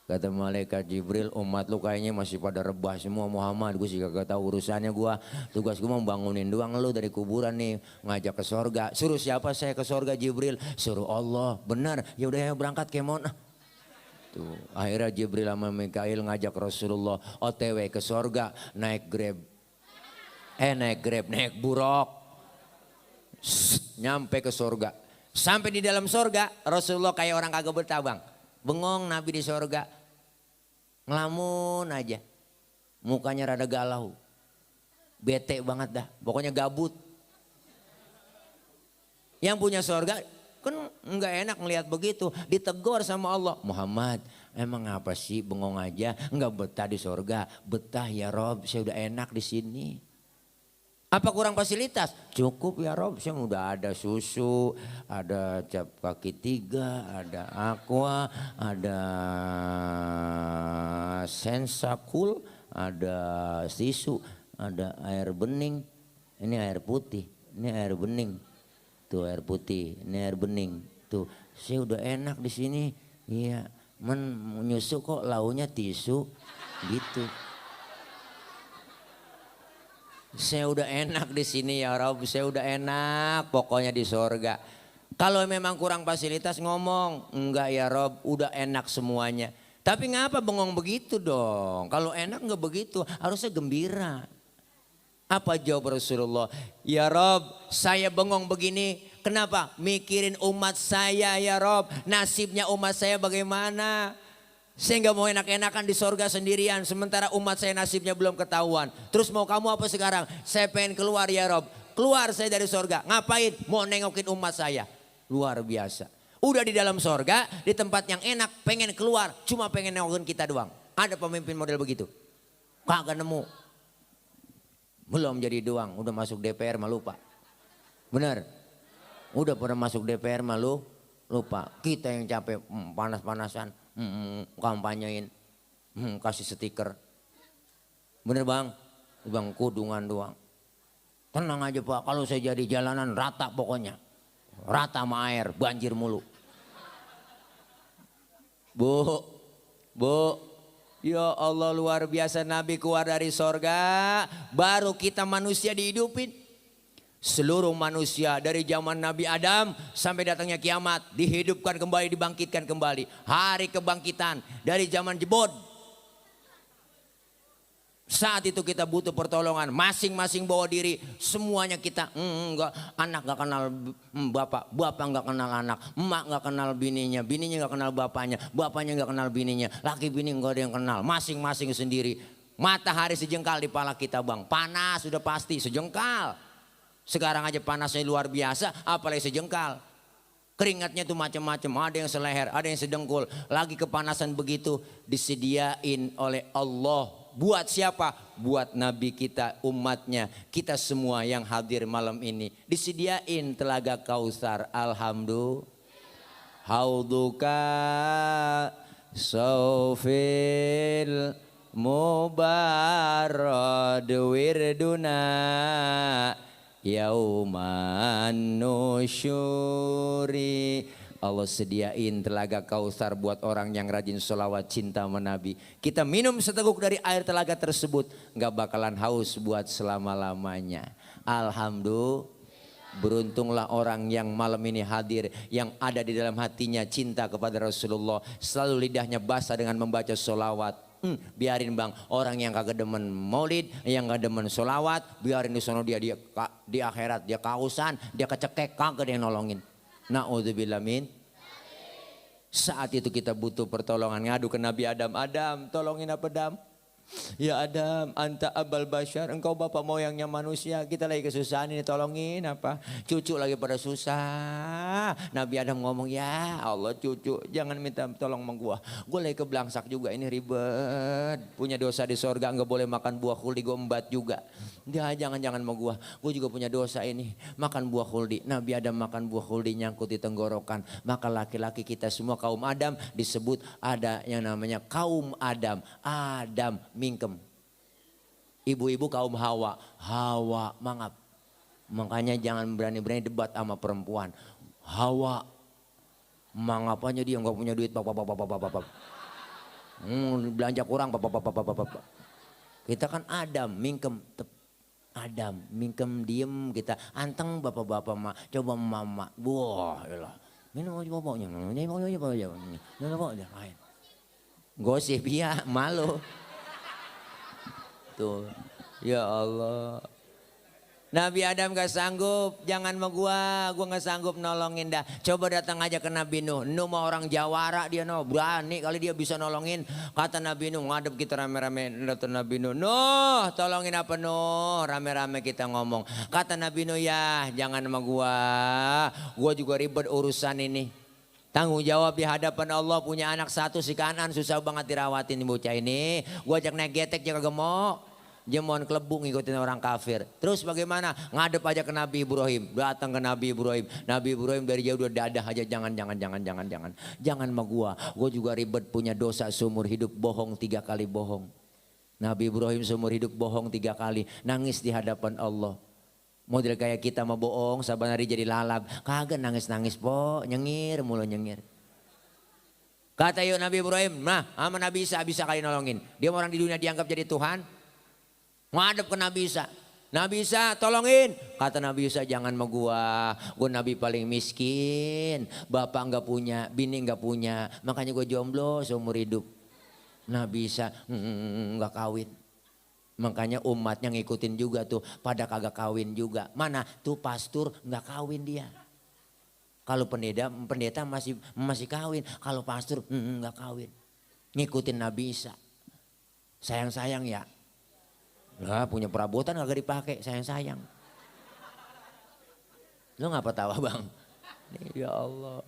Kata malaikat Jibril, umat lu kayaknya masih pada rebah semua Muhammad. Gue sih gak tahu urusannya gue. Tugas gue mau bangunin doang lu dari kuburan nih. Ngajak ke sorga. Suruh siapa saya ke sorga Jibril? Suruh Allah. Benar. Ya udah ya berangkat kemon. Tuh, akhirnya Jibril sama Mikail ngajak Rasulullah OTW ke sorga. Naik Grab. Naik buruk. Nyampe ke sorga. Sampai di dalam sorga Rasulullah kayak orang kagak betah bang. Bengong Nabi di sorga. Ngelamun aja. Mukanya rada galau. Bete banget dah. Pokoknya gabut. Yang punya sorga kan nggak enak ngelihat begitu. Ditegur sama Allah. Muhammad emang apa sih bengong aja. Nggak betah di sorga. Betah ya Rob, saya udah enak di sini. Apa kurang fasilitas? Cukup ya Rob, saya udah ada susu, ada cap kaki 3, ada aqua, ada sensakul, ada tisu, ada air bening. Ini air putih, ini air bening. Tuh air putih, ini air bening. Tuh, saya udah enak di sini. Iya, menyusu kok launya tisu gitu. Saya udah enak di sini ya Rob, saya udah enak pokoknya di sorga. Kalau memang kurang fasilitas ngomong, enggak ya Rob, udah enak semuanya. Tapi ngapa bengong begitu dong? Kalau enak enggak begitu, harusnya gembira. Apa jawab Rasulullah? Ya Rob, saya bengong begini, kenapa? Mikirin umat saya ya Rob, nasibnya umat saya bagaimana? Saya nggak mau enak-enakan di sorga sendirian. Sementara umat saya nasibnya belum ketahuan. Terus mau kamu apa sekarang? Saya pengen keluar ya Rob. Keluar saya dari sorga. Ngapain? Mau nengokin umat saya. Luar biasa. Udah di dalam sorga, di tempat yang enak, pengen keluar. Cuma pengen nengokin kita doang. Ada pemimpin model begitu? Kagak nemu. Belum jadi doang. Udah masuk DPR mah lupa. Bener? Udah pernah masuk DPR mah lupa. Kita yang capek panas-panasan. Kampanyein, kasih stiker. Bener bang? Bang kudungan doang. Tenang aja Pak, kalau saya jadi jalanan rata pokoknya. Rata sama air, banjir mulu. Bu, Ya Allah luar biasa, Nabi keluar dari sorga, baru kita manusia dihidupin. Seluruh manusia dari zaman Nabi Adam sampai datangnya kiamat dihidupkan kembali, dibangkitkan kembali. Hari kebangkitan dari zaman jebod. Saat itu kita butuh pertolongan, masing-masing bawa diri, semuanya kita enggak, anak enggak kenal bapak, bapak enggak kenal anak, emak enggak kenal bininya, bininya enggak kenal bapaknya, bapaknya enggak kenal bininya, laki bini enggak ada yang kenal, masing-masing sendiri. Matahari sejengkal di pala kita bang, panas sudah pasti sejengkal. Sekarang aja panasnya luar biasa, apalagi sejengkal. Keringatnya tuh macam-macam, ada yang seleher, ada yang sedengkul. Lagi kepanasan begitu disediain oleh Allah. Buat siapa? Buat Nabi kita, umatnya, kita semua yang hadir malam ini. Disediain telaga Kausar, alhamdulillah. Hauduka saufil mubarad wirduna yauman nusyuri. Allah sediain telaga Kausar buat orang yang rajin sholawat cinta sama Nabi. Kita minum seteguk dari air telaga tersebut, nggak bakalan haus buat selama-lamanya. Alhamdulillah. Beruntunglah orang yang malam ini hadir, yang ada di dalam hatinya cinta kepada Rasulullah. Selalu lidahnya basah dengan membaca sholawat. Biarin bang, orang yang kagak demen maulid, yang kagak demen sholawat, biarin di sono dia di akhirat dia kausan, dia kecekek, kagak ada yang nolongin. Na'udzubillah min. Saat itu kita butuh pertolongan, ngadu ke Nabi Adam. Adam, tolongin apa Adam? Ya Adam, anta abal bashar, engkau bapak moyangnya manusia, kita lagi kesusahan ini, tolongin apa? Cucu lagi pada susah. Nabi Adam ngomong, ya Allah cucu, jangan minta tolong sama gua. Gua lagi keblangsak juga, ini ribet. Punya dosa di sorga, enggak boleh makan buah khuldi, gua embat juga. Dia jangan sama gua juga punya dosa ini, makan buah khuldi. Nabi Adam makan buah khuldi nyangkut di tenggorokan. Maka laki-laki kita semua kaum Adam disebut ada yang namanya kaum Adam. Adam mingkem. Ibu-ibu kaum Hawa. Hawa mangap. Makanya jangan berani-berani debat sama perempuan. Hawa mangap aja dia nggak punya duit. Belanja kurang. Kita kan Adam mingkem. Adam mingkem diem kita. Anteng bapak-bapak mak. Coba mama. Wah elah. Minum aja bapaknya. Gosip ya malu. Tuh, ya Allah. Nabi Adam gak sanggup, jangan sama gua gak sanggup nolongin dah. Coba datang aja ke Nabi Nuh. Nuh mah orang Jawara dia no, berani kali dia bisa nolongin. Kata Nabi Nuh, ngadep kita rame-rame datang Nabi Nuh. Nuh, tolongin apa Nuh? Rame-rame kita ngomong. Kata Nabi Nuh, ya jangan sama gua juga ribet urusan ini. Tanggung jawab di hadapan Allah, punya anak satu si kanan susah banget dirawatin bocah ini. Gua ajak naik getek jaga gemuk. Jemon klebung ngikutin orang kafir. Terus bagaimana? Ngadep aja ke Nabi Ibrahim. Datang ke Nabi Ibrahim. Nabi Ibrahim dari jauh udah dadah aja. Jangan. Jangan sama gua juga ribet punya dosa seumur hidup, bohong 3 kali bohong. Nabi Ibrahim seumur hidup bohong 3 kali. Nangis di hadapan Allah. Model kayak kita mau bohong, saban hari jadi lalap. Kagak nangis-nangis po, nyengir mulu nyengir. Kata yuk Nabi Ibrahim, nah sama Nabi Isa bisa kali nolongin. Dia orang di dunia dianggap jadi Tuhan. Ngadep ke Nabi Isa. Nabi Isa tolongin. Kata Nabi Isa jangan sama gua Nabi paling miskin. Bapak enggak punya, bini enggak punya. Makanya gua jomblo seumur hidup. Nabi Isa enggak kawin. Makanya umatnya ngikutin juga tuh, pada kagak kawin juga. Mana tuh pastor nggak kawin dia. Kalau pendeta masih kawin, kalau pastor nggak kawin. Ngikutin Nabi Isa. Sayang ya. Lah punya perabotan kagak dipakai, sayang. Lu ngapa tawa bang? Ya Allah.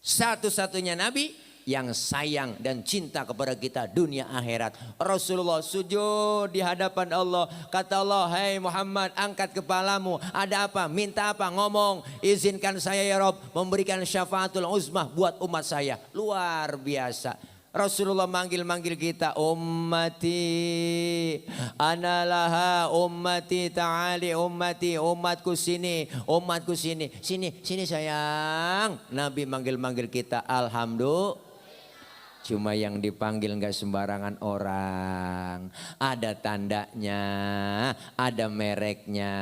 Satu-satunya Nabi yang sayang dan cinta kepada kita dunia akhirat. Rasulullah sujud di hadapan Allah. Kata Allah, hai Muhammad angkat kepalamu. Ada apa? Minta apa? Ngomong. Izinkan saya ya Rob memberikan syafaatul uzmah buat umat saya. Luar biasa. Rasulullah manggil kita, ummati analaha, ummati ta'ali, ummati, umatku sini, sini sayang. Nabi manggil kita, alhamdulillah. Cuma yang dipanggil nggak sembarangan orang. Ada tandanya, ada mereknya.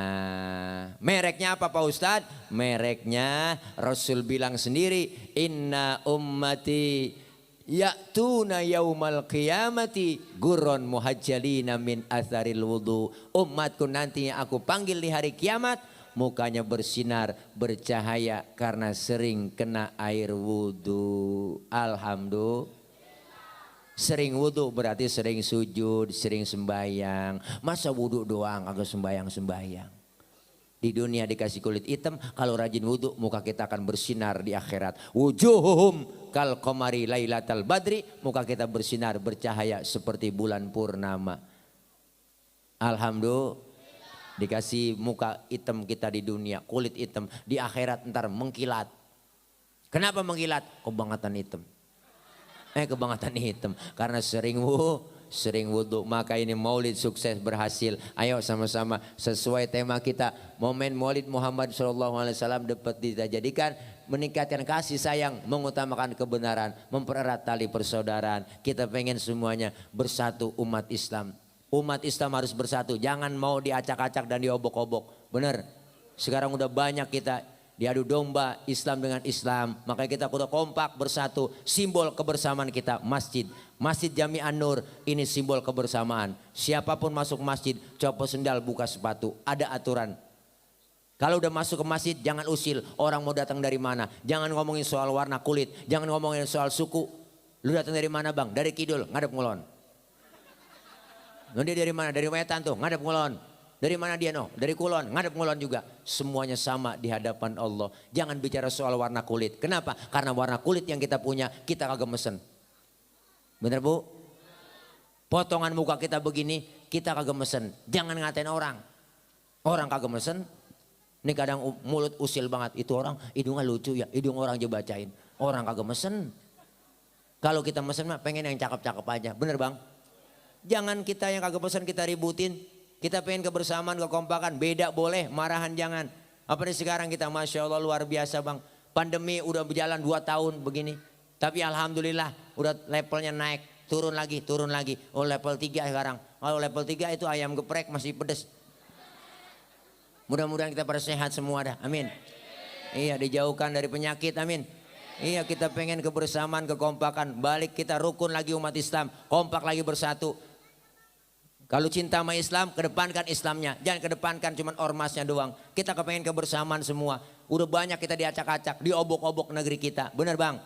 Mereknya apa Pak Ustadz? Mereknya Rasul bilang sendiri, inna ummati ya'tuna yaumal qiyamati gurron muhajjalina min atharil wudu. Umatku nantinya aku panggil di hari kiamat, mukanya bersinar, bercahaya karena sering kena air wudu. Alhamdulillah. Sering wudu berarti sering sujud, sering sembayang. Masa wudu doang agak sembayang-sembayang. Di dunia dikasih kulit hitam, kalau rajin wudu muka kita akan bersinar di akhirat. Wujuhuhum kal qamari lailatal badri, muka kita bersinar, bercahaya seperti bulan purnama. Alhamdulillah. Dikasih muka hitam kita di dunia, kulit hitam, di akhirat ntar mengkilat. Kenapa mengkilat? Kebangatan hitam. Kebangatan hitam karena sering wudu. Maka ini Maulid sukses berhasil. Ayo sama-sama sesuai tema kita, momen Maulid Muhammad SAW dapat kita jadikan meningkatkan kasih sayang, mengutamakan kebenaran, mempererat tali persaudaraan. Kita pengen semuanya bersatu umat Islam. Umat Islam harus bersatu, jangan mau diacak-acak dan diobok-obok. Bener, sekarang udah banyak kita diadu domba Islam dengan Islam. Makanya kita kudu kompak bersatu. Simbol kebersamaan kita masjid. Masjid Jami An-Nur ini simbol kebersamaan. Siapapun masuk masjid copot sendal buka sepatu. Ada aturan. Kalau udah masuk ke masjid jangan usil. Orang mau datang dari mana. Jangan ngomongin soal warna kulit. Jangan ngomongin soal suku. Lu datang dari mana bang? Dari Kidul ngadep ngulon. Dia dari mana? Dari Wetan tuh ngadep ngulon. Dari mana dia no? Dari Kulon, ngadep Kulon juga. Semuanya sama di hadapan Allah. Jangan bicara soal warna kulit. Kenapa? Karena warna kulit yang kita punya kita kagak mesen. Bener Bu? Potongan muka kita begini kita kagak mesen. Jangan ngatain orang. Orang kagak mesen. Ini kadang mulut usil banget. Itu orang hidungnya lucu ya. Hidung orang aja bacain. Orang kagak mesen. Kalau kita mesen mah pengen yang cakep-cakep aja. Bener Bang? Jangan kita yang kagak mesen kita ributin. Kita pengen kebersamaan, kekompakan, beda boleh, marahan jangan. Apalagi sekarang kita Masya Allah luar biasa Bang. Pandemi udah berjalan 2 tahun begini. Tapi Alhamdulillah udah levelnya naik, turun lagi. Oh level 3 sekarang. Kalau level 3 itu ayam geprek masih pedes. Mudah-mudahan kita pada sehat semua dah, amin. Iya dijauhkan dari penyakit, amin. Iya kita pengen kebersamaan, kekompakan. Balik kita rukun lagi umat Islam, kompak lagi bersatu. Kalau cinta sama Islam, kedepankan Islamnya. Jangan kedepankan cuman ormasnya doang. Kita kepengen kebersamaan semua. Udah banyak kita diacak-acak, diobok-obok negeri kita. Bener Bang?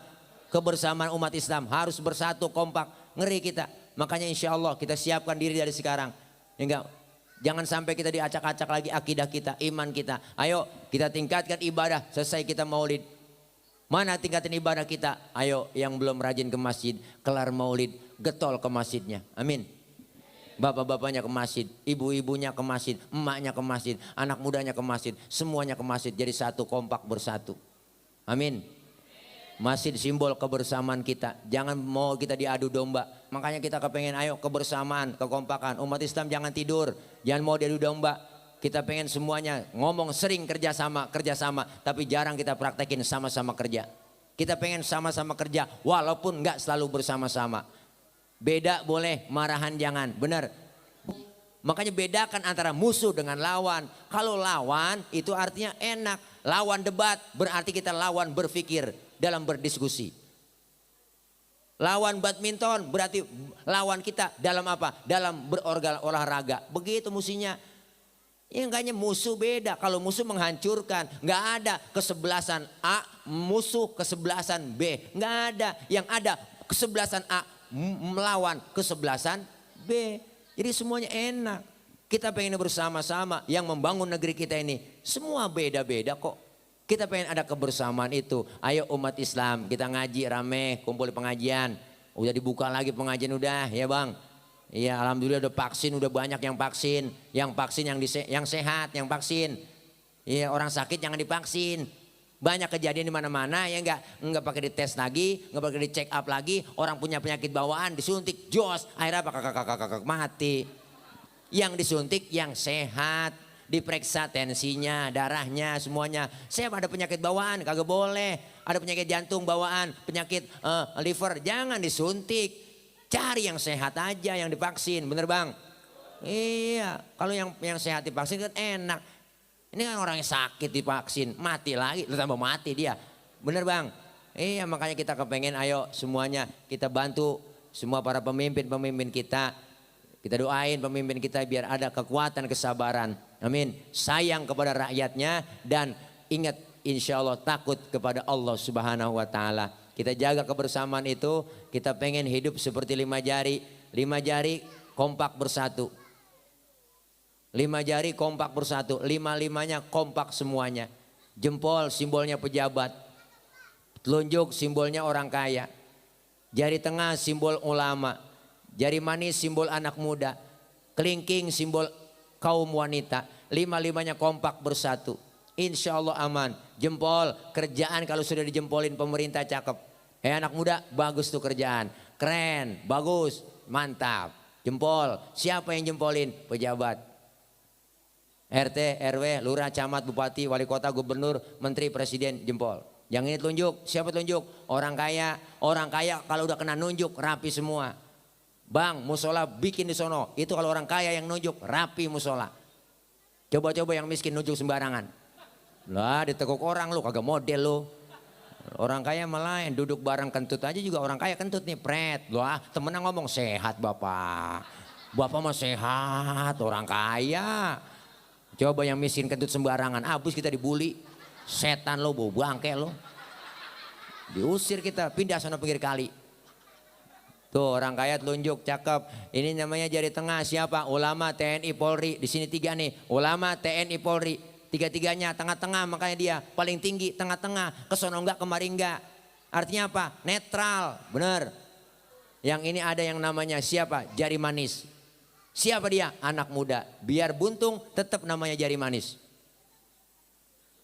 Kebersamaan umat Islam harus bersatu, kompak. Ngeri kita. Makanya insya Allah kita siapkan diri dari sekarang. Enggak, jangan sampai kita diacak-acak lagi akidah kita, iman kita. Ayo kita tingkatkan ibadah selesai kita Maulid. Mana tingkatin ibadah kita? Ayo yang belum rajin ke masjid, kelar Maulid, getol ke masjidnya. Amin. Bapak-bapaknya ke masjid, ibu-ibunya ke masjid, emaknya ke masjid, anak mudanya ke masjid, semuanya ke masjid jadi satu kompak bersatu. Amin. Masjid simbol kebersamaan kita. Jangan mau kita diadu domba. Makanya kita kepengen ayo kebersamaan, kekompakan. Umat Islam jangan tidur, jangan mau diadu domba. Kita pengen semuanya ngomong sering kerjasama, tapi jarang kita praktekin sama-sama kerja. Kita pengen sama-sama kerja walaupun nggak selalu bersama-sama. Beda boleh, marahan jangan, benar. Makanya bedakan antara musuh dengan lawan. Kalau lawan itu artinya enak. Lawan debat berarti kita lawan berpikir dalam berdiskusi. Lawan badminton berarti lawan kita dalam apa? Dalam berolahraga. Begitu musuhnya. Ya enggaknya musuh beda. Kalau musuh menghancurkan, nggak ada kesebelasan A musuh kesebelasan B. Nggak ada. Yang ada kesebelasan A melawan kesebelasan B. Jadi semuanya enak. Kita pengen bersama-sama yang membangun negeri kita ini. Semua beda-beda kok. Kita pengen ada kebersamaan itu. Ayo umat Islam kita ngaji rame, kumpul di pengajian. Udah dibuka lagi pengajian udah ya Bang. Iya alhamdulillah udah vaksin, udah banyak yang vaksin. Yang vaksin yang sehat, yang vaksin. Iya orang sakit jangan divaksin. Banyak kejadian di mana-mana ya enggak pakai dites lagi, enggak pakai di check up lagi, orang punya penyakit bawaan disuntik jos, akhirnya apa kakak mati. Yang disuntik yang sehat. diperiksa tensinya, darahnya, semuanya. Saya ada penyakit bawaan, kagak boleh. Ada penyakit jantung bawaan, penyakit liver, jangan disuntik. Cari yang sehat aja, yang divaksin, bener bang? Iya, kalau yang sehat divaksin kan enak. Ini kan orang yang sakit divaksin, mati lagi, lu tambah mati dia. Bener bang? Iya, makanya kita kepengen ayo semuanya kita bantu semua para pemimpin kita. Kita doain pemimpin kita biar ada kekuatan, kesabaran. Amin. Sayang kepada rakyatnya dan ingat insya Allah takut kepada Allah Subhanahu wa Ta'ala. Kita jaga kebersamaan itu, kita pengen hidup seperti 5 jari. 5 jari kompak bersatu. 5 jari kompak bersatu, 5-5-nya kompak semuanya. Jempol simbolnya pejabat. Telunjuk simbolnya orang kaya. Jari tengah simbol ulama. Jari manis simbol anak muda. Kelingking simbol kaum wanita. 5-5-nya kompak bersatu. Insya Allah aman. Jempol kerjaan kalau sudah dijempolin pemerintah cakep. Anak muda bagus tuh kerjaan. Keren, bagus, mantap. Jempol. Siapa yang jempolin? Pejabat. RT, RW, lurah, camat, bupati, wali kota, gubernur, menteri, presiden, jempol. Yang ini telunjuk, siapa telunjuk? Orang kaya. Orang kaya kalau udah kena nunjuk rapi semua. Bang, musola bikin di sono. Itu kalau orang kaya yang nunjuk rapi musola. Coba-coba yang miskin nunjuk sembarangan. Lah ditekuk orang lu kagak model lu. Orang kaya malah yang duduk bareng kentut aja juga orang kaya kentut nih pret. Lah temennya ngomong sehat bapak. Bapak mah sehat orang kaya. Coba yang miskin kentut sembarangan. Abis kita dibully. Setan lo bau bangke lo. Diusir kita pindah sana pinggir kali. Tuh orang kaya telunjuk cakep. Ini namanya jari tengah siapa? Ulama TNI Polri. Di sini 3 nih. Ulama TNI Polri. 3-3-nya tengah-tengah makanya dia paling tinggi tengah-tengah. Kesono enggak kemari enggak. Artinya apa? Netral. Bener. Yang ini ada yang namanya siapa? Jari manis. Siapa dia? Anak muda. Biar buntung tetap namanya jari manis.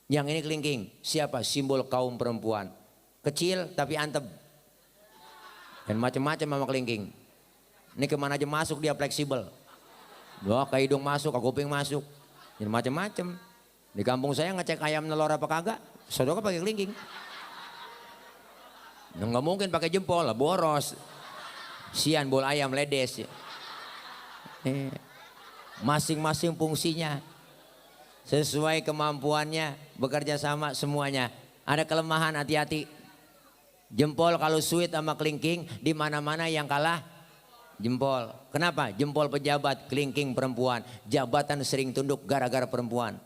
Yang ini kelingking. Siapa? Simbol kaum perempuan. Kecil tapi antep. Dan macam-macam sama kelingking. Ini kemana aja masuk dia fleksibel. Loh ke hidung masuk, ke kuping masuk. Jadi macam-macam. Di kampung saya ngecek ayam nelor apa kagak. Saudara pakai kelingking. Nggak mungkin pakai jempol lah, boros. Sian bol ayam ledes. Masing-masing fungsinya. Sesuai kemampuannya, bekerja sama semuanya. Ada kelemahan hati-hati. Jempol kalau sweet sama kelingking di mana-mana yang kalah jempol. Kenapa? Jempol pejabat, kelingking perempuan. Jabatan sering tunduk gara-gara perempuan.